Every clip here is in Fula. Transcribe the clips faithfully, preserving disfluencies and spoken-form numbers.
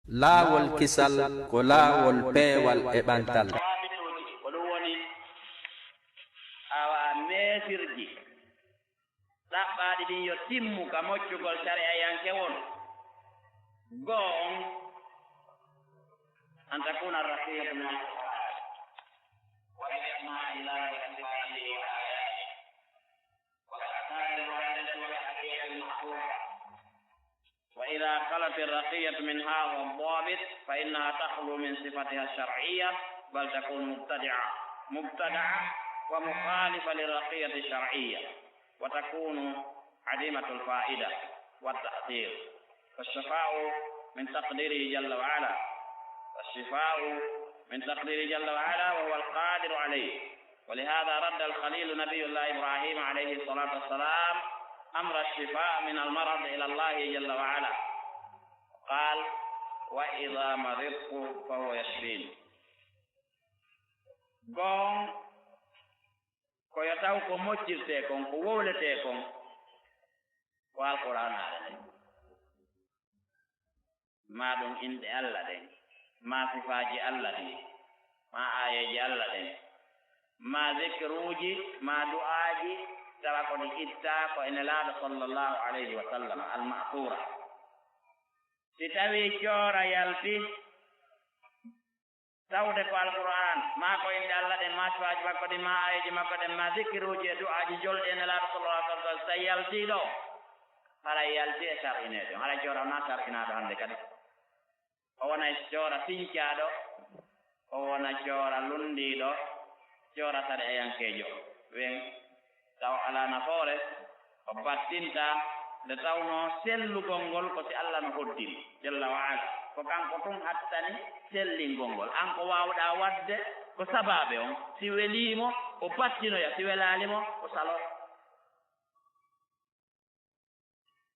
Laawol kisal ko laawol peewal e ɓantal. Waabituuji, ko ɗum woni awa meesirji ɗaɓɓaaɗi ɗin yo timmu ka moccugol sariyayankewol. Goo on, an takuna raqiya min al-Qur'an, wa isma ilahi wa sifatihi wa ayatihi, wa asar al-waridati wal adiyat al-mahfura. وإذا خلت الرقية من هذا الضابط فإنها تخلو من صفتها الشرعية، بل تكون مبتدعة، مبتدعة ومخالفة للرقية الشرعية، وتكون عديمة الفائدة والتأثير. فالشفاء من تقديره جل وعلا، الشفاء من تقديره جل وعلا وهو القادر عليه. ولهذا رد الخليل نبي الله إبراهيم عليه الصلاة والسلام أمر الشفاء من المرض إلى الله جل وعلا، قال: "وإذا مرضت فهو يشفين." Goo on, ko yo taw ko moccirtee kon, ko wowletee kon, ko Alqur'aanaare nden. Maa ɗum inɗe Alla ɗen, maa sifaaji Alla ɗin, maa aayeeje Alla ɗen, maa zikruuji, maa du'aaji, tawa ko ɗi ittaa ko e Nelaaɗo sallallahu alayhi wa sallam, al-ma'thuura. Si tawii coora yalti, tawde ko Alqur'aan, maa ko inɗe Alla ɗen, maa sifaaji makko ɗin, maa aayeeji makko ɗen, maa zikiruuji e du'aaji jolɗi e Nelaaɗo sallallahu alaihi wasallam, so tawii yaltii ɗoo, haray yaltii e sar'ineede on, haray coora wonaa sar'inaaɗo hannde kadi. O wonay coora sincaaɗo, o wona coora lunndiiɗo, coora sariyayankeejo. Wen taw alaa nafoore, o battinta nde tawnoo sellugol ngol ko si Alla no hoddiri, jalla wa ala. Ko kanko tun hattani sellingol ngol. An ko waawɗaa waɗde ko sabaabe on. Si welii mo, o battinoya. Si welaali mo, o saloo.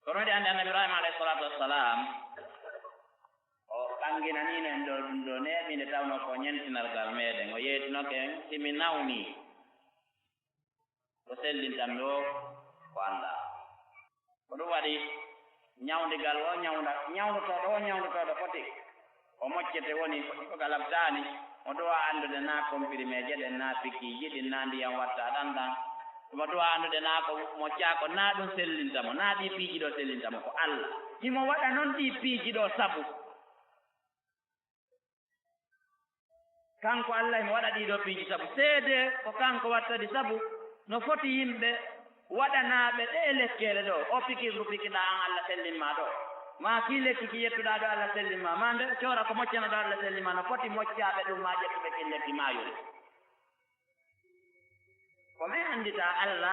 Kono waɗi annde Annabi Ibrahima alayhi salatu wassalam, o ɓanginaniino en ɗo ɗum ɗo neeɓi nde tawnoo ko ñentinargal meɗen. O yeetinoke en, si mi nawnii, ko sellintammi o, ko anndaa. Ko ɗum waɗi ñawndigal o ñawnda, ñawndotooɗo o ñawndotooɗo foti, o moccete woni ko, ko ka labtaani, mo duwaa anndude naa comprimé je ɗen, naa pikiiji ɗin, naa ndiyam watta ɗan ɗan. Mo duwaa anndude naa ko moccaa ko, naa ɗum sellinta mo, naa ɗii piiji ɗoo sellinta mo, ko Alla. Himo waɗa non ɗii piiji ɗoo sabu. Kanko Alla himo waɗa ɗii ɗoo piiji sabu. Seedee ko kanko watta ɗi sabu no foti yimɓe waɗanaaɓe ɗee lekkeele ɗoo. O pikir ngu pikiɗaa an, Alla sellin ma ɗoo. Maa kii lekki ki yettuɗaa ɗoo, Alla sellin ma. Maa nde coora ko moccano ɗoo, Alla sellin ma. No foti moccaaɓe ɗum maa ƴettuɓe kin lekki maayuɗo. Ko men anndita Alla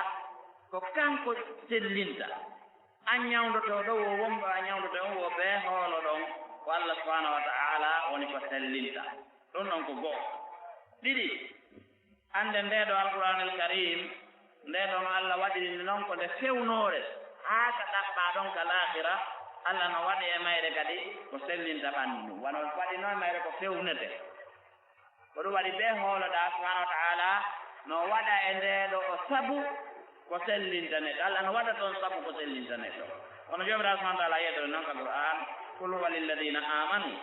ko kanko sellinta. An ñawndotooɗo wo wonɓe a ñawndotoo on wo bee hooloɗon ko Alla subhanahu wa ta'ala woni ko sellinta. Ɗum ɗon ko go'o. Ɗiɗi, annde ndee ɗoo Alqur'aanul Kariim, ndee ɗoo no Alla waɗiri nde non ko nde fewnoore, haa ka ɗaɓɓaa ɗon ka laakhira, Alla no waɗi e mayre kadi ko sellinta ɓanndu ndun. Wano waɗi no e mayre ko fewnete. Ko ɗum waɗi bee hooloɗaa subhanahu wa ta'ala no waɗa e ndee ɗoo o sabu ko sellinta neɗɗo. Alla no waɗa toon sabu ko sellinta neɗɗo. Kono Joomiraaɗo subhanahu wa ta'ala yettore non ka Qur'aan, "Qul huwa lilladina amanu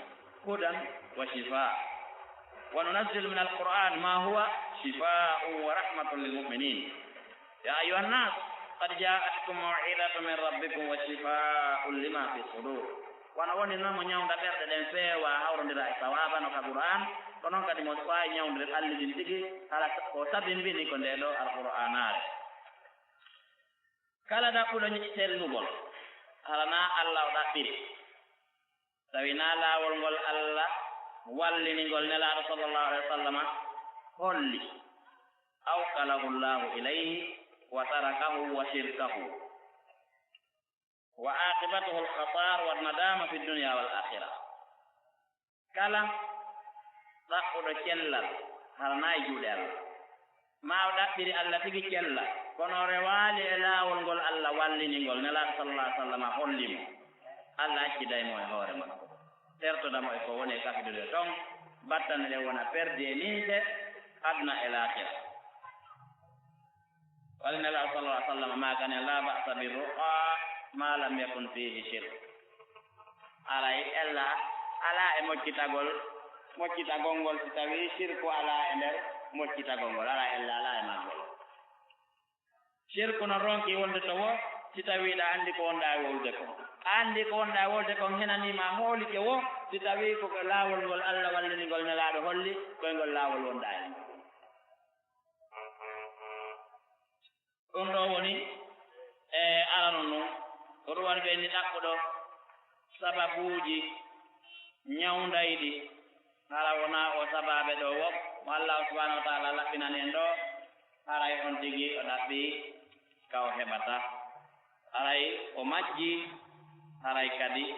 hudan wa shifa. Wa nunazzilu min al-Qur'an ma huwa shifa'un wa rahmatun lil mu'minin." "Ya ayyuhan nas, qad ja'atkum maw'izatun min rabbikum wa shifa'un lima fi sudur." Wano woni non mo ñawnda ɓerɗe ɗen feewa hawrondira e sawaaba no ka Qur'aan, ko non kadi mo faayi ñawndude ɓalli ɗin tigi, hala ko sabimbini ko ndee ɗoo Alqur'aanaare. Kala ɗaɓɓuɗo ñi-, sellugol, hara naa Alla o ɗaɓɓiri, tawi naa laawol ngol Alla wallini ngol Nelaaɗo sallallahu alaihi wasallama holli, awkalahu Allahu ilayhi wa tarakahu wa shirkahu. Wa aqibatuhu al-khasar wa nadama fi dunya wal akhirah. Kala ɗaɓɓuɗo cellal, hara naa e juuɗe Alla. Maa o ɗaɓɓiri Alla tigi cellal, kono o rewaali e laawol ngol Alla wallini ngol, Nelaaɗo sallallahu alaihi wasallam holli mo. Alla acciday mo e hoore makko. Tertoda mo e ko woni e kafidude ton, battane ɗen wona perdi e ninse, aduna e laakhira. Wali Nelaaɗo sallallahu alaihi wasallam maakani, "La ba'sa bi ruqa ma lam yakun fihi shirk." Alay ella alaa e moccitagol, moccitagol ngol, si tawii sirku alaa e nder moccitagol ngol, alaa ella alaa e maggol. Sirku no ronki wonde to wo, si tawii ɗa anndi ko wonɗa e wowlude kon. A anndi ko wonɗa e wowlude kon henanii ma hoolike wo, si tawii ko ko laawol ngol Alla wallini ngol Nelaaɗo holli, koye ngol laawol wonɗa e ngol. Ɗum ɗo woni e arano non. Ko ɗum waɗi ɓe ni ɗaɓɓuɗo sababuuji ñawndayɗi, hara wonaa o sabaabe ɗo wo, mo Allaahu subhaanahu wa taala laɓɓinani en ɗo, haray on tigi o ɗaɓɓi ka o heɓata. Haray o majji, haray kadi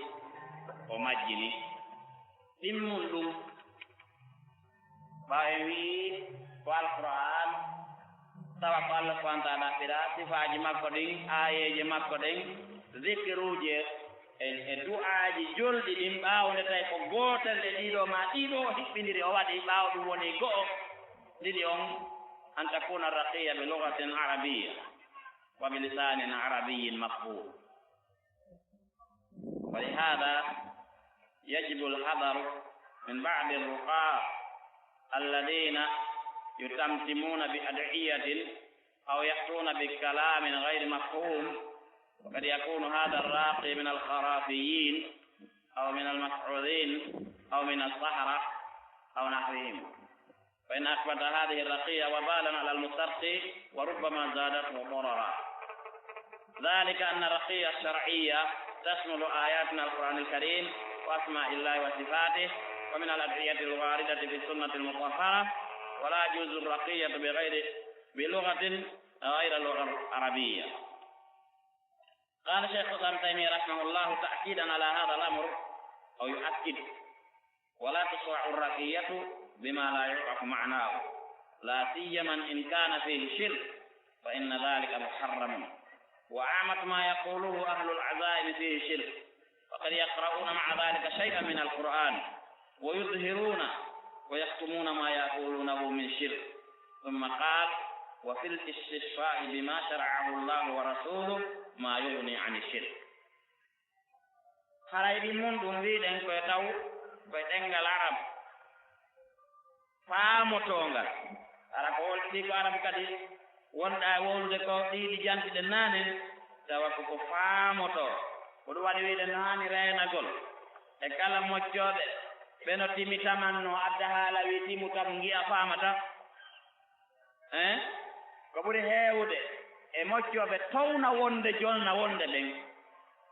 o majjini. Ɗimmun ɗum, ɓaawo en wi'i ko Alqur'aan, tawa ko Allah subhaanahu wa taala ɗaɓɓira, sifaaji makko ɗin, aayeeje makko ɗen, zikiruuje e, e du'aaji jolɗi ɗin, ɓaawo nde tawi ko gootel e ɗiɗo ma ɗiɗo hiɓɓindiri o waɗi, ɓaawo ɗum woni go'o, ɗiɗi on, an takuna raqiya bi lugatin arabiyya wa bi lisanin arabiyyin mafhum. ولهذا يجب الحذر من بعض الرقاة الذين يتمتمون بأدعية أو يأتون بكلام غير مفهوم، وقد يكون هذا الراقي من الخرافيين أو من المسحورين أو من السحرة أو نحوهم. فإن أثبت هذه الرقية وبالا على المسترقي وربما زادته ضررا. ذلك أن الرقية الشرعية تشمل آيات من القرآن الكريم وأسماء الله وصفاته ومن الأدعية الواردة في السنة المطهرة، ولا يجوز الرقية بغير، بلغة غير اللغة العربية. قال شيخ الإسلام ابن تيمية رحمه الله تأكيدا على هذا الأمر، أو يؤكد: ولا تشرع الرقية بما لا يعرف معناه، لا سيما إن كان فيه شرك، فإن ذلك محرم، وعامة ما يقوله أهل العزائم فيه شرك، وقد يقرؤون مع ذلك شيئا من القرآن، ويظهرون ويكتمون ما يقولونه من شرك. ثم قال: وفي الاستشفاء بما شرعه الله ورسوله ما يغني عن الشرك. Haray ɗin mun ɗum wi'ɗen ko e taw, ko e ɗemngal Arab faamotoongal. Hara ko holti ko Arab kadi wonɗa e wowlude ko ɗiɗi jantiɗe naane, tawa ko ko faamotoo. Ko ɗum waɗi wi'de no haani reenagol e kala moccooɓe ɓe no timi taman no adda haala wi timu tamu ngi'a faamata. Hein? Ko ɓuri heewude e moccooɓe towna wonde jolna wonde ɓen.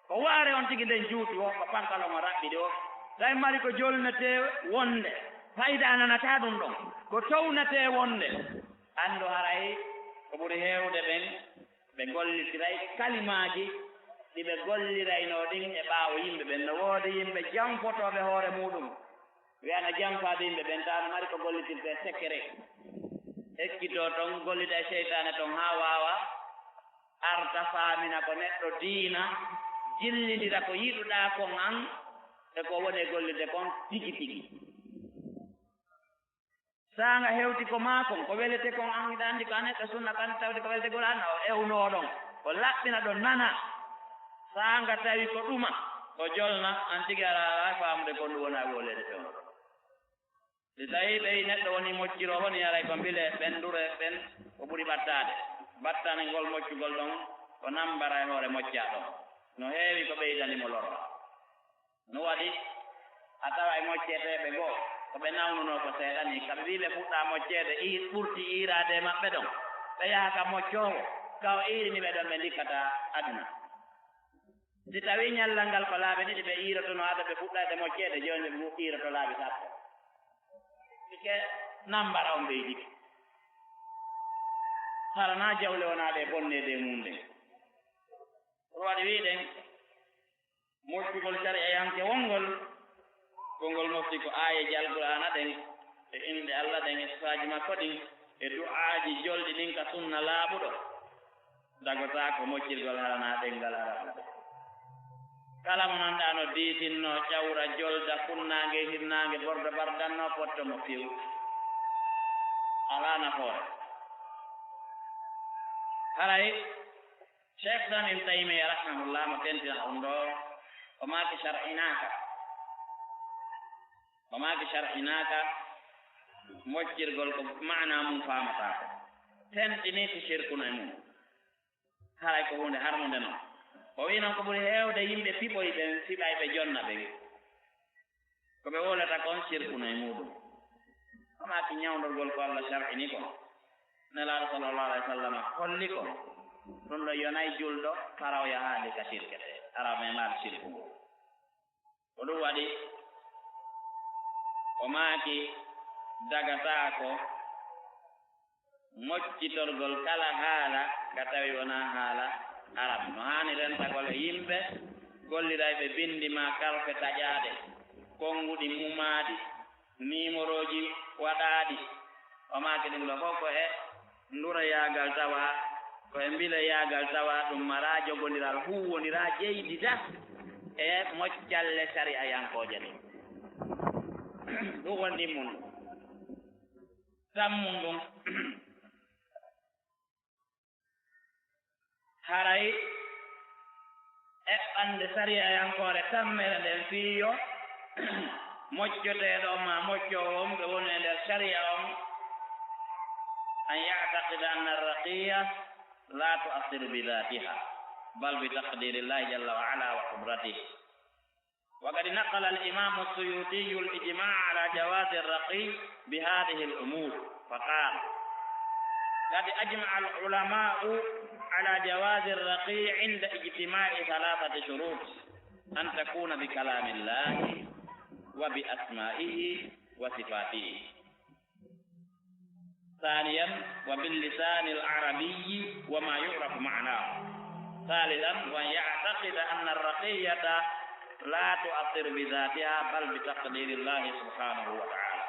Ko waare on tigi nden juuti o, ko pankalon o raɓɓiɗi o. Tawi mari ko jolnetee wonde, fayda a nanataa ɗum ɗon. Ko townetee wonde. Anndu haray ko ɓuri heewude ɓen, ɓe gollitiray kalimaaji ɗi ɓe golliraynoo ɗin e ɓaawo yimɓe ɓen. No woodi yimɓe janfotooɓe hoore muuɗum. Wi'ana janfaade yimɓe ɓen, tawa no mari ko gollitirtee secret. Ekkitoo ton, gollida e seytaane ton haa waawa arta faamina ko neɗɗo diina, jillindira ko yiɗuɗaa kon an e ko woni e gollirde kon tigi tigi. Saanga hewti ko maa kon, ko welete kon an hiɗa anndi ko a neɗɗo sunna kan tawde ko welete gol an, o ewnoo ɗon, o laɓɓina ɗon nana. Saanga tawi ko ɗuma, o jolna, an tigi araa faamude kon ɗum wonaa wolede ton. Si tawii ɓey neɗɗo woni mocciroo woni haray ko mbile ɓenndure ɓen ko ɓuri ɓattaade. Ɓattane ngol moccugol ɗon ko nammbara e hoore moccaa ɗon. No heewi ko ɓeydani mo lorra. No waɗi a tawa e mocceteeɓe goo ko ɓe nawnunoo ko seeɗa nii, ka ɓe wii ɓe fuɗɗaa mocceede ɓurti iiraade e maɓɓe ɗon. Ɓe yaha ka moccoowo, ka o iirini ɓe ɗon ɓe ndikkata aduna. Si tawii ñallal ngal ko laabi ɗiɗi ɓe iirotonoo ado ɓe fuɗɗayde mocceede, jooni ɓe iiroto laabi sappo. Sike nammbara on ɓeydike. Hara naa jawle wonaa ɗe bonneede e mum ɗen. Ko waɗi wi'ɗen, moƴƴugol sariyayanke wonngol, ko ngol mofti ko aayeeje Alqur'aana ɗen, e inɗe Alla ɗen, e sifaaji makko ɗin, e du'aaji jolɗi ɗin ka sunna laaɓuɗo. Dagotaako moccirgol haranaa ɗemngal Arab. Kala mo nanɗaa no diitinno, ƴawra, jolda, funnaange, hirnaange, bordo bardanno, potto mo few. Alaa nafoore. Haray, Cheikh Islam Ibn Taymiyya rahimahullah mo tentina ɗum ɗo, o maaki shar'inaaka. O maaki shar'inaaka moccirgol ko maana mum faamataako. Tentinii ko shirkun e mum. Haray ko huunde harmunde non. O wi'i non ko ɓuri heewde yimɓe piɓoy ɓen, fiɓay ɓe jonna ɓen. Ko ɓe wowlata kon shirkun e muuɗum. O maaki ñawndorgol ko Allah shar'ini kon. Nelaaɗo sallallahu alayhi wa sallam holli kon. Ɗum ɗo yonay julɗo fara o yahaali ka shirkete. Hara men maal shirku ngu. Ko ɗum waɗi, o maaki dagataako moccitorgol kala haala ka tawi wonaa haala haram. No haani rentagol e yimɓe gollirayɓe binndi maa kalfe taƴaaɗe, konnguɗi mumaaɗi, niimorooji waɗaaɗi. O maaki ɗum ɗo fof ko e ndurayaagal tawa, ko e mbileyaagal tawa ɗum maraa jogondiral huuwondiraa jeydida e moccalle sariyayankooje ɗe. Ɗum woni ɗimmun ɗum. Tammun ɗum. Haray eɓɓande sariyayankoore tammere nden fii yo moccoteeɗo on maa moccoowo on ɓe wonu e nder sariya on, an ya'taqida anna arraqiya la tu'assiru bi dhatiha, bal bi taqdirillahi jalla wa ala wa qudratih. وقد نقل الإمام السيوطي الإجماع على جواز الرقي بهذه الأمور، فقال: قد أجمع العلماء على جواز الرقي عند اجتماع ثلاثة شروط، أن تكون بكلام الله وبأسمائه وصفاته. ثانيا، وباللسان العربي وما يعرف معناه. ثالثا، وأن يعتقد أن الرقية لا تؤثر بذاتها، بل بتقدير الله سبحانه وتعالى.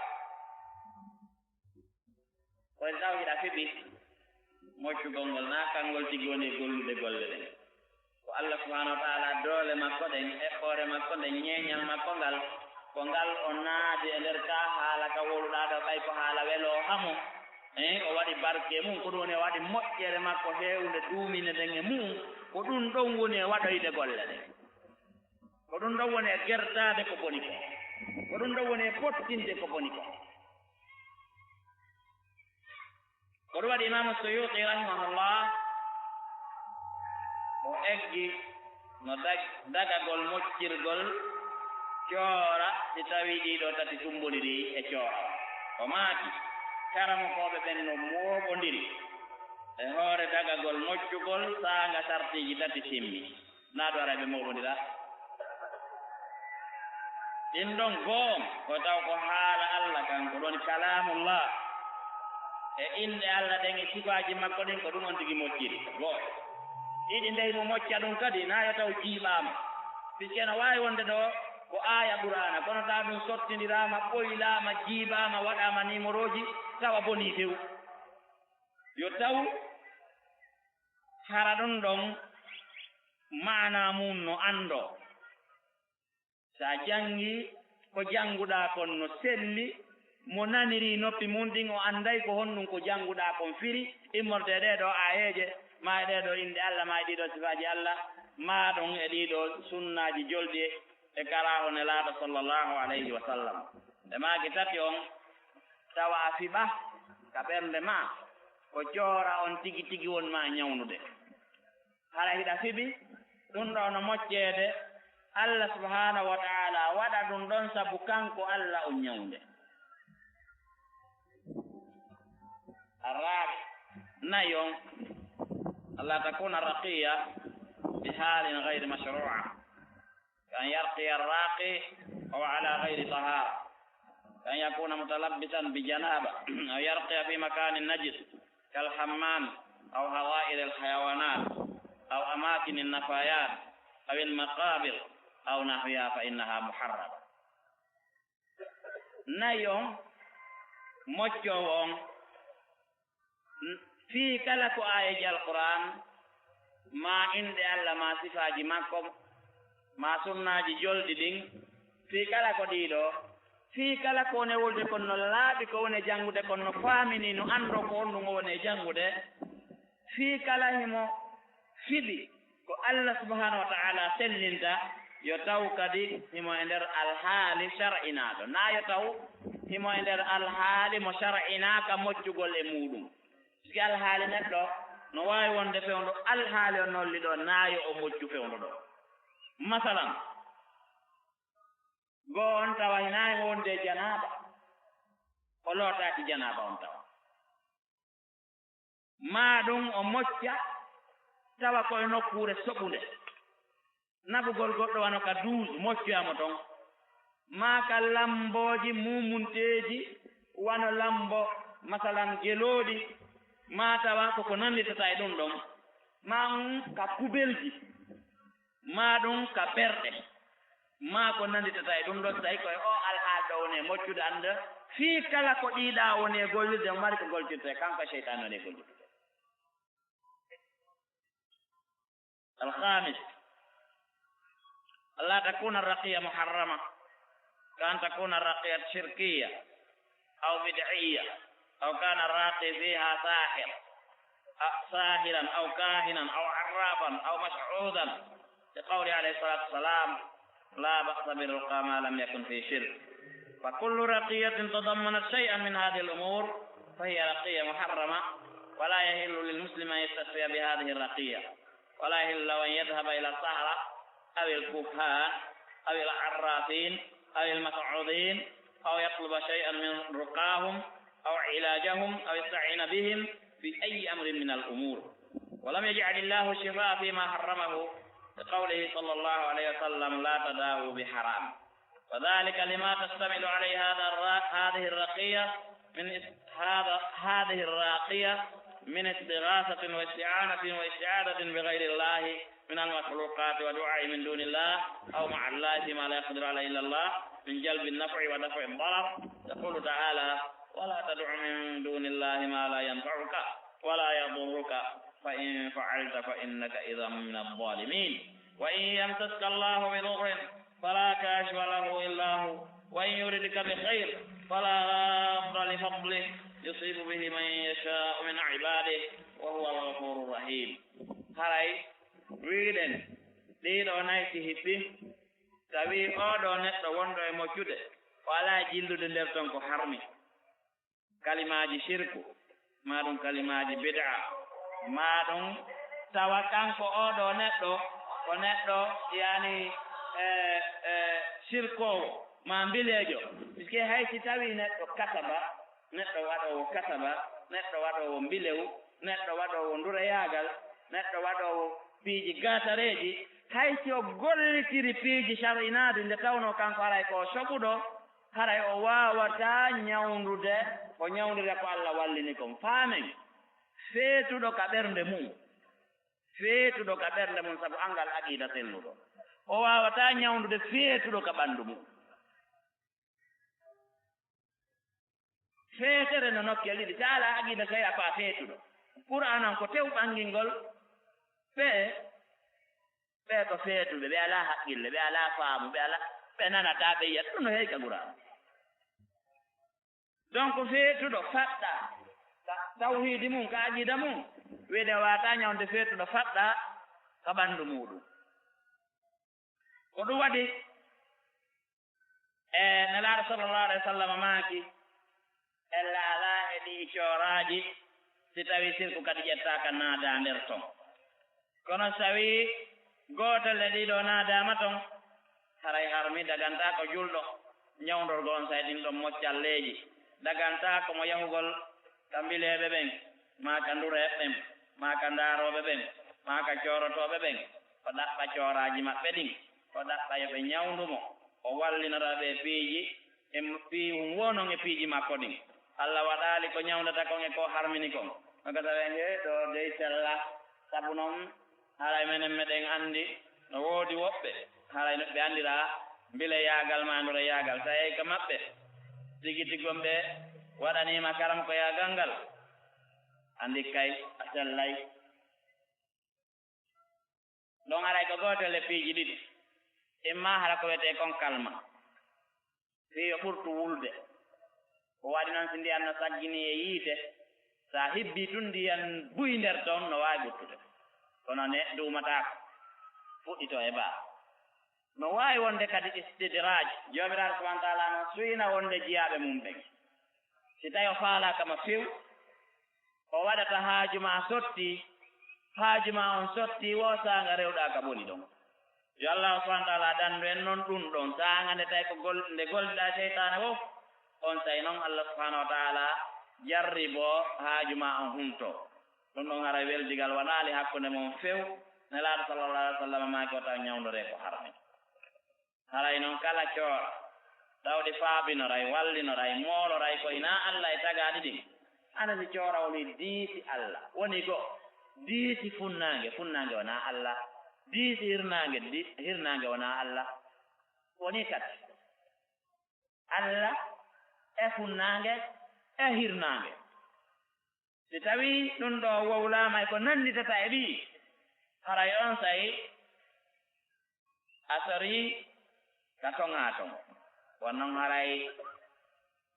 Ko en taw hiɗa fiɓi moccugol ngol, naa kanngol tigi woni e gollude golle ɗen. Ko Allah subhanahu wa ta'ala doole makko ɗen, eɓɓoore makko nden, ñeeñal makko ngal, ko ngal o naadi e nder kaa haala ka wowluɗaa ɗo, ɓay ko haala welooha mo. Eh, o waɗi barke mum, ko ɗum woni o waɗi moƴƴere makko heewnde duuminde nden e mum, ko ɗum ɗon woni e waɗoyde golle ɗen. Ko ɗum ɗon woni e gertaade ko boni ko. Ko ɗum ɗon woni e fottinde ko boni ko. Ko ɗum waɗi Imaamu Suyuuti rahimahullah, o eggi no dag-, dagagol moccirgol coora si tawii ɗii ɗoo tati tummbondiri e coora. O maaki, karamokooɓe ɓen no mooɓondiri e hoore dagagol moccugol saanga sartiiji tati timmi. Naa ɗo ara ɓe mooɓondira. Ɗin ɗon goo, ko taw ko haala Allah kan, ko ɗon kalaamullah. E inɗe Allah ɗen e sifaaji makko ɗin, ko ɗum on tigi mocciri. Goo. Ɗiɗi ndey mo mocca ɗum kadi, naa yo taw jiiɓaama. Piske no waawi wonde ɗo ko aaya Qur'aana, kono taw ɗum sottindiraama, ɓoylaama, jiiɓaama, waɗaama nimorooji, tawa bonii few. Yo taw hara ɗum ɗon maanaa mum no anndoo. Sa janngi ko jannguɗaa kon no selli, mo naniri noppi mum ɗin o annday ko honɗum ko jannguɗaa kon firi, immorde e ɗee ɗoo aayeeje, maa e ɗee ɗoo innde Allah, maa e ɗii ɗoo sifaaji Allah, maa ɗum e ɗii ɗoo sunnaaji jolɗi e karaaho Nelaaɗo sallallahu alayhi wa sallam. E maaki tati on, tawa a fiɓa ka ɓernde maa, ko joora on tigi tigi won maa ñawnude. Hara hiɗa fiɓi, ɗum ɗo no mocceede, Allah subhanahu wa ta'ala waɗa ɗum ɗon sabu kanko Allah on ñawnde. Arraaɓe, nayon, ألا تكون الرقية بحال غير مشروعة، كأن يرقي الراقي وهو على غير طهارة، كأن يكون متلبسا بجنابة، أو يرقي في مكان نجس كالحمام أو حظائر الحيوانات أو أماكن النفايات أو المقابر أو نحوها فإنها محرمة. Nayon, moccoowo on, fii kala ko aayeeji Alqur'aan, maa inɗe Allah, maa sifaaji makko, maa sunnaaji jolɗi ɗin, fii kala ko ɗii ɗoo, fii kala ko woni e wowlude kon no laaɓi, ko woni e janngude kon no faaminii, no anndoo ko honɗum o woni e janngude, fii kala himo fiɓi ko Allah subhanahu wa ta'ala sellinta, Yo taw kadi himo e nder alhaali shar'inaaɗo, naa yo taw himo e nder alhaali mo shar'inaaka moccugol e muuɗum. Siki alhaali neɗɗo no waawi wonde fewndo alhaali o nolli ɗo, naa yo o moccu fewndo ɗo. Masalan, goo on tawa hinaa e wonde janaaba, o lootaaki janaaba on tawa. Maa ɗum o mocca tawa ko e nokkuure soɓunde. Naɓugol goɗɗo wano ka duus, moccoya mo ton. Maa ka lambooji muumunteeji, wano lambo, masalan, gelooɗi, maa tawa ko ko nannditata e ɗum ɗon. Maa ɗum ka kubelji, maa ɗum ka ɓerɗe, maa ko nannditata e ɗum ɗon, so tawi ko e o alhaali ɗo woni e moccude, annda fii kala ko ɗiiɗaa woni e gollirde, o mari ko goltirte, kanko seytaane woni e gollirde. الخامس، ألا تكون الرقية محرمة، كأن تكون الرقية شركية أو بدعية، أو كان الراقي فيها ساحر، أ-، ساحرا أو كاهنا أو عرافا أو مشعوذا، لقوله عليه الصلاة والسلام: لا بأس بالرقى ما لم يكن في شرك. فكل رقية تضمنت شيئا من هذه الأمور فهي رقية محرمة، ولا يحل للمسلم أن يستشفي بهذه الرقية، ولا يحل له أن يذهب إلى السحرة أو الكهان أو العرافين أو المسعوذين أو يطلب شيئا من رقاهم أو علاجهم أو يستعين بهم في أي أمر من الأمور، ولم يجعل الله الشفاء فيما حرمه، لقوله صلى الله عليه وسلم: لا تداووا بحرام. وذلك لما تشتمل عليه هذا الرا-، هذه الرقية من اس-، هذا، هذه الراقية من استغاثة واستعانة واستعاذة بغير الله من المخلوقات ودعاء من دون الله أو مع الله فيما لا يقدر عليه إلا الله من جلب النفع ودفع الضرر. يقول تعالى: ولا تدع من دون الله ما لا ينفعك ولا يضرك، فإن فعلت فإنك إذا من الظالمين. وإن يمسسك الله بضر فلا كاشف له إلا هو، وإن يردك بخير فلا راد لفضله، يصيب به من يشاء من عباده، وهو الغفور الرحيم. Haray wi'uɗen ɗiɗo nay si hippi, tawi oo ɗoo neɗɗo wonɗo e moccude, o alaa jillude nder ton ko harmi. Kalimaaji sirku, maa ɗum kalimaaji bid'a, maa ɗum tawa kanko oo ɗoo neɗɗo ko neɗɗo, yani, e, e, sirkoowo, maa mbileejo. Puisque hay si tawii neɗɗo kasaba, neɗɗo waɗoowo kasaba, neɗɗo waɗoowo mbilewu, neɗɗo waɗoowo ndureyaagal, neɗɗo waɗoowo piiji gaatareeji, hay si o gollitiri piiji shar'inaaɗi nde tawnoo kanko haray ko o soɓuɗo, haray o waawataa ñawndude, o ñawndira ko Alla wallini kon. Faamen, feetuɗo ka ɓernde mum, feetuɗo ka ɓernde mum, sabu anngal aqiida selluɗo, o waawataa ñawndude feetuɗo ka ɓanndu mum. Feetere no nokkel ɗiɗi, so alaa aqiida sey a faa feetuɗo. Qur'aanan ko tew ɓanngingol, ɓe, ɓe ko feetuɓe, ɓe alaa haqqille, ɓe alaa faamu, ɓe alaa, ɓe nanataa, ɓe yiyat, ɗum no heewi ka Qur'aana. Donc feetuɗo faɗɗa ka tawhiidi mum, ka aqiida mum, wiide waawataa ñawnde feetuɗo faɗɗa ka ɓanndu muuɗum. Ko ɗum waɗi, e Nelaaɗo sallallahu alayhi wa sallam maaki, ella alaa e ɗii cooraaji, si tawii sirku kadi ƴettaaka naadaa nder ton. Kono si tawii gootel e ɗii ɗoo naadaama ton, haray harmi dagantaako julɗo ñawndorgol on say ɗin ɗon moccalleeji, dagantaako mo yahugol ka mbileeɓe ɓen, maa ka ndureeɓe ɓen, maa ka ndaarooɓe ɓen, maa ka coorotooɓe ɓen, o ɗaɓɓa cooraaji maɓɓe ɗin, o ɗaɓɓa yo ɓe ñawndu mo, o wallinora ɓe e piiji, e m-, pii-, woo non e piiji makko ɗin. Alla waɗaali ko ñawndata kon e ko harmini kon. No ka tawee hee ɗoo dey sella, sabu non haray menen meɗen anndi no woodi woɓɓe, haray no ɓe anndiraa mbileyaagal maa ndureyaagal. Tawee ka maɓɓe tigi tigi on ɓe waɗaniima karamkoyaagal ngal, anndi kay a sellay. Ɗon haray ko gootel e piiji ɗiɗi, imma hara ko wiyetee kon kalma, fii yo ɓurtu wulde, ko waɗi non si ndiyan no saggini e yiite, so a hibbii tun ndiyan buy nder ton no waawi ɓuttude, kono ne duumataako, fuɗɗitoo e baa. No waawi wonde kadi istidraaj, Joomiraaɗo subhaanahu wa taala no suyna wonde jiyaaɓe mum ɓen. Si tawi o faalaaka ma few, o waɗata haaju ma sotti, haaju ma on sotti, wo saanga rewɗaa ka boni ɗon. Yo Allaahu subhaanahu wa taala dandu en non ɗun ɗon, saanga nde tawi ko gol-, nde golliɗaa seytaane wo, on tawi non Allah subhaanahu wa taala jarriboo haaju ma on huntoo. Ɗun ɗon haray weldigal wanaali hakkunde mon few. Nelaaɗo sallallahu alaihi wa sallam maaki wota ñawndoree ko harmi. Haray non kala coora, tawde faabinoray, wallinoray, mooloray ko hinaa Allah e tagaaɗi ɗin. Hana si coorawol wi diisi Allah, woni go'o, diisi funnaange, funnaange wonaa Allah, diisi hirnaange, di-, hirnaange wonaa Allah. Woni kadi Allah e funnaange e hirnaange. Si tawii ɗun ɗoo wowlaama e ko nannditata e ɗii, haray on saa'i a sorii ka toŋaa toŋo. Won non haray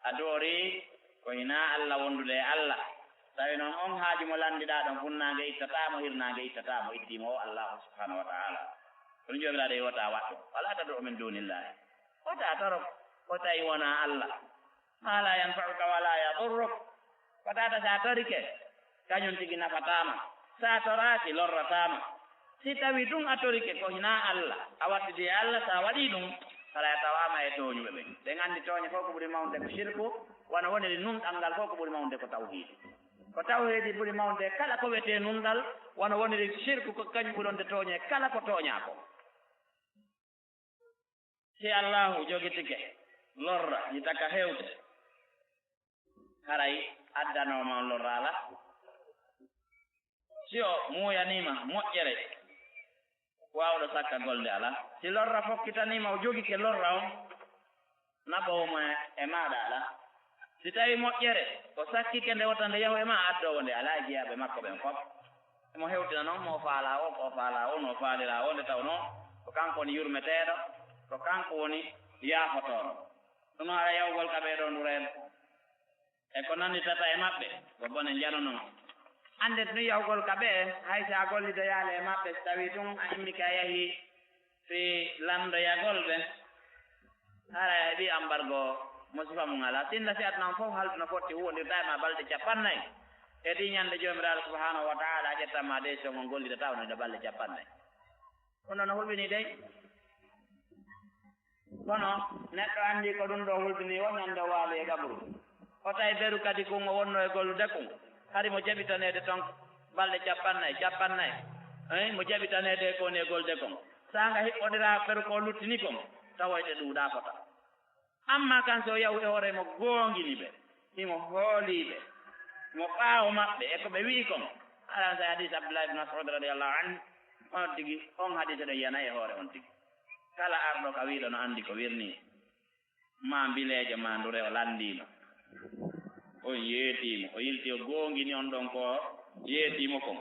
a doorii ko hinaa Allah wondude e Allah. Tawi non on haaju mo lanndiɗaa ɗon, funnaange ittataa mo, hirnaange ittataa mo, iddii mo o Allaahu subhaanahu wa taala. Ɗun Joomiraaɗo e wota waɗɗo. Walaa tad'u min duunillaahi. Wota toro ko tawi wonaa Allah. Ma la yanfa'uka wa la yadurruk. Ko tata sa torike, kañum tigi nafataa ma. Sa toraaki, lorrataa ma. Si tawi tun a torike ko hinaa Allah, a wattidi e Allah, sa waɗii ɗun, haray a tawaama e tooñuɓe ɓen. Ɗen anndi tooñe fow ko ɓuri mawnude ko shirku, wano woniri nunɗal ngal fow ko ɓuri mawnude ko tawhiidi. Ko tawhiidi ɓuri mawnude kala ko wiyetee nunɗal, wano woniri shirku ko kañum ɓuri wonde tooñe kala ko tooñaa kon. Si Allaahu jogitike lorra, hita ka hewde, haray addanooma on lorra alaa. Si o muuyanii ma moƴƴere, waawɗo sakkagol nde alaa. Si lorra fokkitanii ma, o jogike lorra on, naɓoowo mo e maaɗa alaa. Si tawii moƴƴere, o sakkike nde wota nde yahu e maa, addoowo nde alaa e jiyaaɓe makko ɓen fow. Mo hewtina non, mo o faalaa o, ko o faalaa o, no o faaliraa o, nde tawnoo ko kanko woni yurmeteeɗo, ko kanko woni yaafotooɗo. Ɗun haray yahugol ka ɓee ɗoo ndureede e ko nannditata e maɓɓe, ko bone njanunoo. Annde tun yahugol ka ɓee, hay si a gollidoyaali e maɓɓe, si tawii tun a immike a yahii fii lanndoyagol ɓe, haray a heɓii ambargo, musiba mun alaa. Sinno si aduna on fow haldu no fotti huuwondirtaa e maa balɗe cappannayi, e ɗii ñannde Joomiraaɗo subhaanahu wa taala ƴettan ma décision on gollidataa on e balɗe cappannayi. Ɗun ɗoo no hulɓinii dey. Kono neɗɗo anndii ko ɗun ɗoo hulɓinii, won ñannde o waali e qabru. O tawi beru kadi kun o wonnoo e gollude kun, hari mo jaɓitaneede ton balɗe cappannayi, cappannayi, eh, mo jaɓitaneede ko woni e gollude kon. Saanga hiɓɓodiraa beru ko luttini kon, tawoyte ɗuuɗaa fota. Ammaa kan si o yahu e hoore mo goongini ɓe, himo hoolii ɓe, mo ɓaawo maɓɓe e ko ɓe wi'i kon, alan sa hadiis Abdullahi ibn Mas'ud radiyallahu anhu, on tigi, on hadiis ɗon yiyanay e hoore on tigi. Kala arɗo ka wi'uɗo no anndi ko wirnii, maa mbileejo maa ndure o lanndiima. On yeetiimo, o yilti o goongini on ɗon ko yeetiimo kon.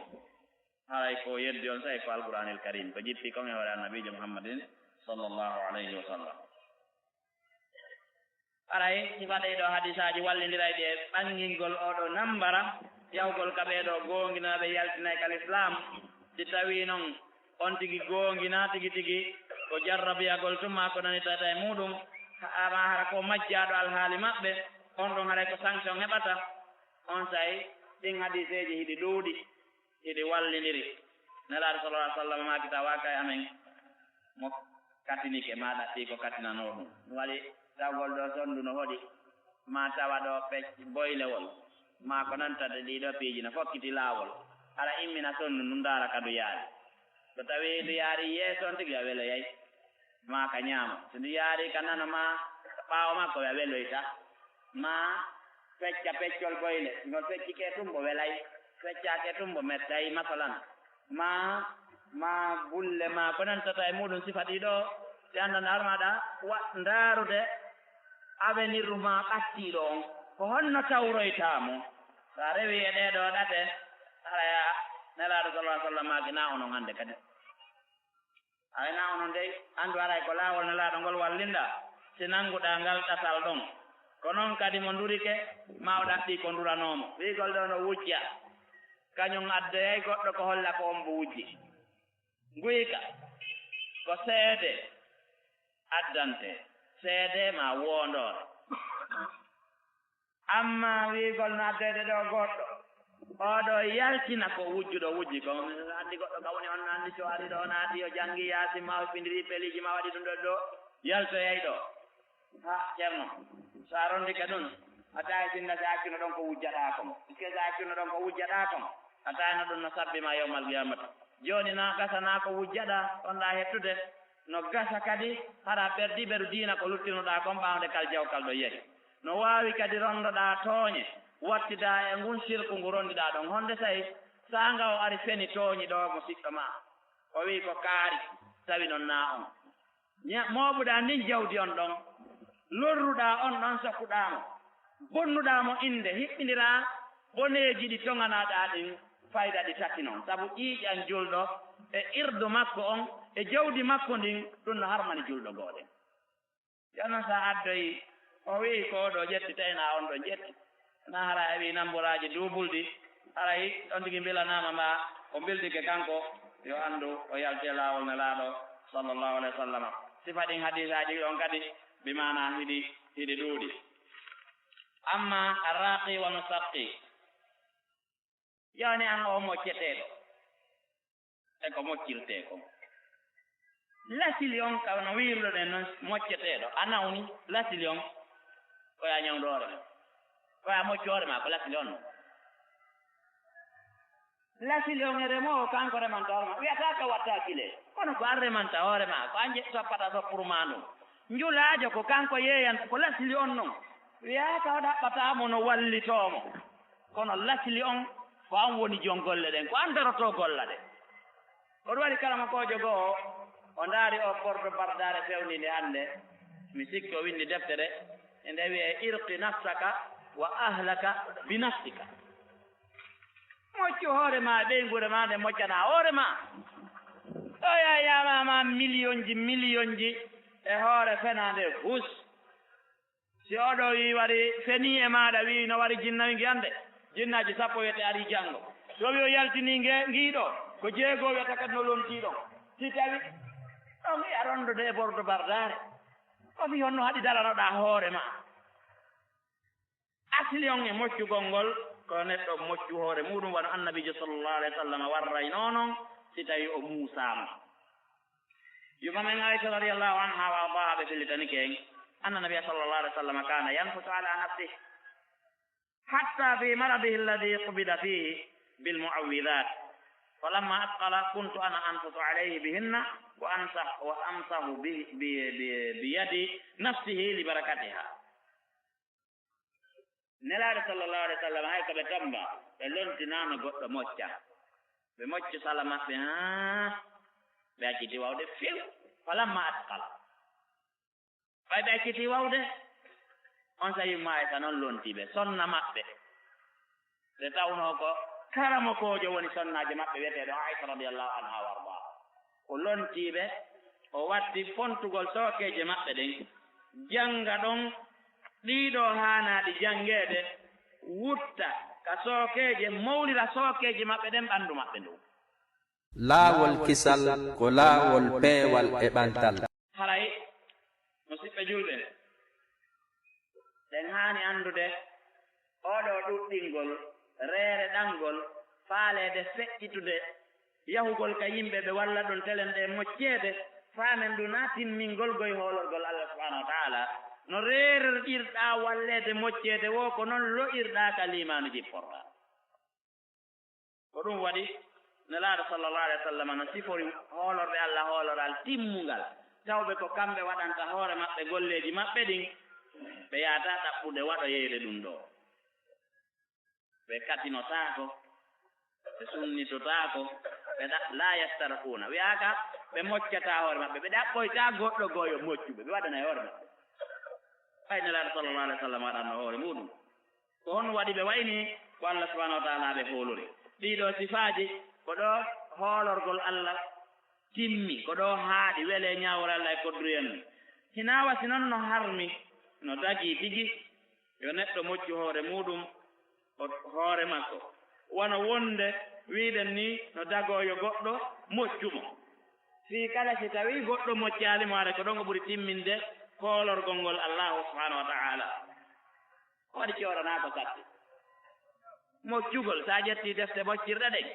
Haray ko yeddi on saa'i ko Alqur'aanil Kariim, ko jippii kon e hoore Annabiijo Muhammadin sallallahu alayhi wa sallam. Haray, sifa ɗee ɗoo hadiisaaji wallindirayɗi e ɓanngingol oo ɗoo nambara, yahugol ka ɓee ɗoo goonginanaaɓe yaltinay ka lislaam. Si tawii non on tigi goonginaa tigi tigi, ko jarrabiyagol tun maa ko nanitata e muuɗum, haa maa hara ko majjaaɗo alhaali maɓɓe, on ɗon haray ko sanction heɓata. On saa'i, ɗin hadiiseeji hiɗi ɗuuɗi, hiɗi wallindiri. Nelaaɗo sallallahu alaihi wasallam maaki, tawaaka e amen mo katinike, maa ɗaɓɓii ko katinanoo ɗum. Ɗum waɗi tawgol ɗoo sonndu no hoɗi, maa tawa ɗoo pec-, boylewol, maa ko nantata ɗii ɗoo piiji no fokkiti laawol, hara immina sonndu ndun, ndaara ka ndu yaari. So tawii ndu yaari yeeso on tigi, a weloyay, maa ka ñaamo. So ndu yaari ka nano maa ka ɓaawo makko, a weloyta. Maa fecca peccol boyle, ngol feccike tun mbo welay, feccaake tun mbo mettay, masalan. Maa, maa bulle, maa ko nantata e muuɗum sifa ɗii ɗoo, si anndan ar maaɗa wa-, ndaarude avenir maa ɓattiiɗo on, ko honno tawroytaa mo? So a rewii e ɗee ɗoo ɗate, hara Nelaaɗo sallallahu alaihi wasallam maaki, naa onon hannde kadi. Ay, naa onon dey, anndu haray ko laawol Nelaaɗo ngol wallinɗaa, si nannguɗaa ngal ɗatal ɗon. Ko non kadi mo ndurike, maa o ɗaɓɓii ko nduranoo mo. Wi'ugol ɗoo no wujja, kañum addoyay goɗɗo ko holla ko on mbo wujji. Nguyka, ko seede, addante seede ma woondoore. Amma wiigol no addeede ɗo goɗɗo, oo ɗo yaltina ko wujjuɗo wujji ko. Anndi goɗɗo ka woni on, anndi so ari ɗo, naati o janngi Yaasin ma, o hippindiri peliji ma, waɗi ɗum ɗo ɗo, yaltoyay ɗo. Ha, Ceerno, so a rondike ɗum, a tawi sinno si a accuno ɗon ko wujjaɗaa kon. Puisque si a accuno ɗon ko wujjaɗaa kon, a tawino ɗum no sabbi ma yawmal qiyamata. Jooni na gasa na ko wujjaɗaa, on ɗa hettude, no gasa kadi hara a perdii ɓeru diina ko luttinoɗaa kon ɓaawde kal jawkal ɗo yehi. No waawi kadi rondoɗaa tooñe, wattidaa e ngun sirku ngu rondiɗaa ɗon. Honde tawi saanga o ari feni tooñi ɗo mo siɗɗo ma. O wi'i ko kaari, tawi non na on. Ña-, mooɓuɗaa ndin jawdi on ɗon, lorruɗaa on ɗon sokkuɗaa mo, bonnuɗaa mo innde, hiɓɓindiraa boneeji ɗi toŋanaɗaa ɗin fayda ɗi tati non. Sabu ƴiiƴan julɗo e irdu makko on e jawdi makko ndin, ɗum no harmani julɗo gooto. Jooni non, so a addoyi, o wi'i ko o ɗo ƴetti, tawi na on ɗon ƴetti. Na hara a heɓi namboraaji duubulɗi, haray on tigi mbilanaama ma, o mbildike kanko, yo anndu o yalti e laawol Nelaaɗo sallallahu alayhi wa sallam. Sifa ɗin hadiisaaji on kadi, bi maana hiɗi, hiɗi ɗuuɗi. Amma arraqi wa musaqqi, jooni an o mocceteeɗo, e ko moccirtee kon. Lasili on ka no wiiruɗen non mocceteeɗo, a nawni lasili on, ko ya ñawndo hoore ma, ko ya moccu hoore ma, ko lasili on non. Lasili on e remoowo, kanko remanta hoore ma, wiyataa ka watta kile, kono ko an remanta hoore ma, ko an je-, soppata soppuru ma ndun. Njulaajo ko kanko yeeyanta, ko lasili on non. Wiyataa o ɗaɓɓata mo no wallitoo mo. Kono lasli on, ko an woni jon golle ɗen, ko an darotoo golla ɗen. Ko ɗum waɗi karamokoojo goo, o ndaari o bordo bardaare fewninde hannde, mi sikki o winndi deftere, e nde wi'ee, "Irqi nafsaka wa ahlaka bi nafsika." Moccu hoore ma, ɓeynguure ma nde moccana hoore ma. Ɗo ya yaama ma miliyonji, miliyonji e hoore fenaande fus. Si oɗo wi wari fenii e maaɗa, wi no wari jinna wi ngi hannde, jinnaaji sappo wiyete ari janngo. So wi o yaltinii nge, ngii ɗo, ko jeego wiyata kadi no lontii ɗon. Si tawi ɗon wiya rondude e bordo bardaare, ko fii honno haɗi daranoɗaa hoore ma? Asli on e moccugol ngol, ko neɗɗo moccu hoore muuɗum, wano Annabiijo sallallahu alayhi wa sallam warraynoo non, si tawi o muusaama. Yumma men Aisha radiyallahu anha wa ardaha ɓe fillitanike en, anna Nabiya sallallahu alayhi wa sallam kana yanfusu ala nafsihi hatta fi maradihi alladhi qubida fihi bil mu'awwidhat. Falamma athqala kuntu ana anfusu alayhi bihinna wa amsah-, wa amsahu bi, bi, bi, bi yadi nafsihi li barakatiha. Nelaaɗo sallallahu alayhi wa sallam, hay ko ɓe tomba, ɓe lontinaama goɗɗo mocca. Ɓe moccu sala maɓɓe, haa ɓe acciti wawde few. Falamma atqal. Ɓay ɓe acciti wawde, on sa yumma e ka non lonti ɓe, sonna maɓɓe. Nde tawnoo ko karamokoojo woni sonnaajo maɓɓe wiyeteeɗo Aisha radiyallahu anha wa ardaha. O lontii ɓe, o waddi fontugol sookeeje maɓɓe ɗen, jannga ɗon ɗiɗo haanaaɗi janngeede, wutta ka sookeeje, mawlira sookeeje maɓɓe ɗen ɓanndu maɓɓe ndun. Laawol kisal ko laawol peewal e ɓantal. Haray, musiɓɓe julɓe, ɗen haani anndude oɗo ɗuɗɗingol, reere ɗangol, faaleede feƴƴitude, yahugol ka yimɓe ɓe walla ɗum telen ɗe mocceede, faamen ɗum na timmingol goy hoolorgol Allah subhanahu wa ta'ala. No reerorɗirɗaa walleede mocceede woo, ko non lo'irɗaa ka liimaanu jipporɗaa. Ko ɗum waɗi Nelaaɗo sallallahu alayhi wa sallam no sifori hoolorɓe Allah hooloral timmungal, tawɓe ko kamɓe waɗanta hoore maɓɓe golleeji maɓɓe ɗin, ɓe yaata ɗaɓɓude waɗoyeede ɗum ɗoo. Ɓe katinotaako, ɓe sunnitotaako, ɓe ɗa-, laa yastarquuna. Wiyaaka ɓe moccataa hoore maɓɓe, ɓe ɗaɓɓoytaa goɗɗo goo yo moccu ɓe, ɓe waɗana e hoore maɓɓe. Ɓay Nelaaɗo sallallahu alayhi wa sallam waɗanno hoore muuɗum. Ko honno waɗi ɓe wayni ko Allah subhanahu wa ta'ala ɓe hoolori? Ɗii ɗoo sifaaji ko ɗo hoolorgol Allah timmi, ko ɗo haaɗi, welee ñaawore Allah e kodduyel ngal. Hinaa wa si non no harmi, no dagii tigi yo neɗɗo moccu hoore muuɗum, o, hoore makko. Wano wonde wi'uɗen nii no dagoo yo goɗɗo moccu mo. Fii kala si tawii goɗɗo moccaali mo, haray ko ɗon o ɓuri timminde koolorgol ngol Allaahu subhaanahu wa ta'aala. Ko waɗi cooranaa ko satti. Moccugol, so a ƴettii defte moccirɗe ɗen,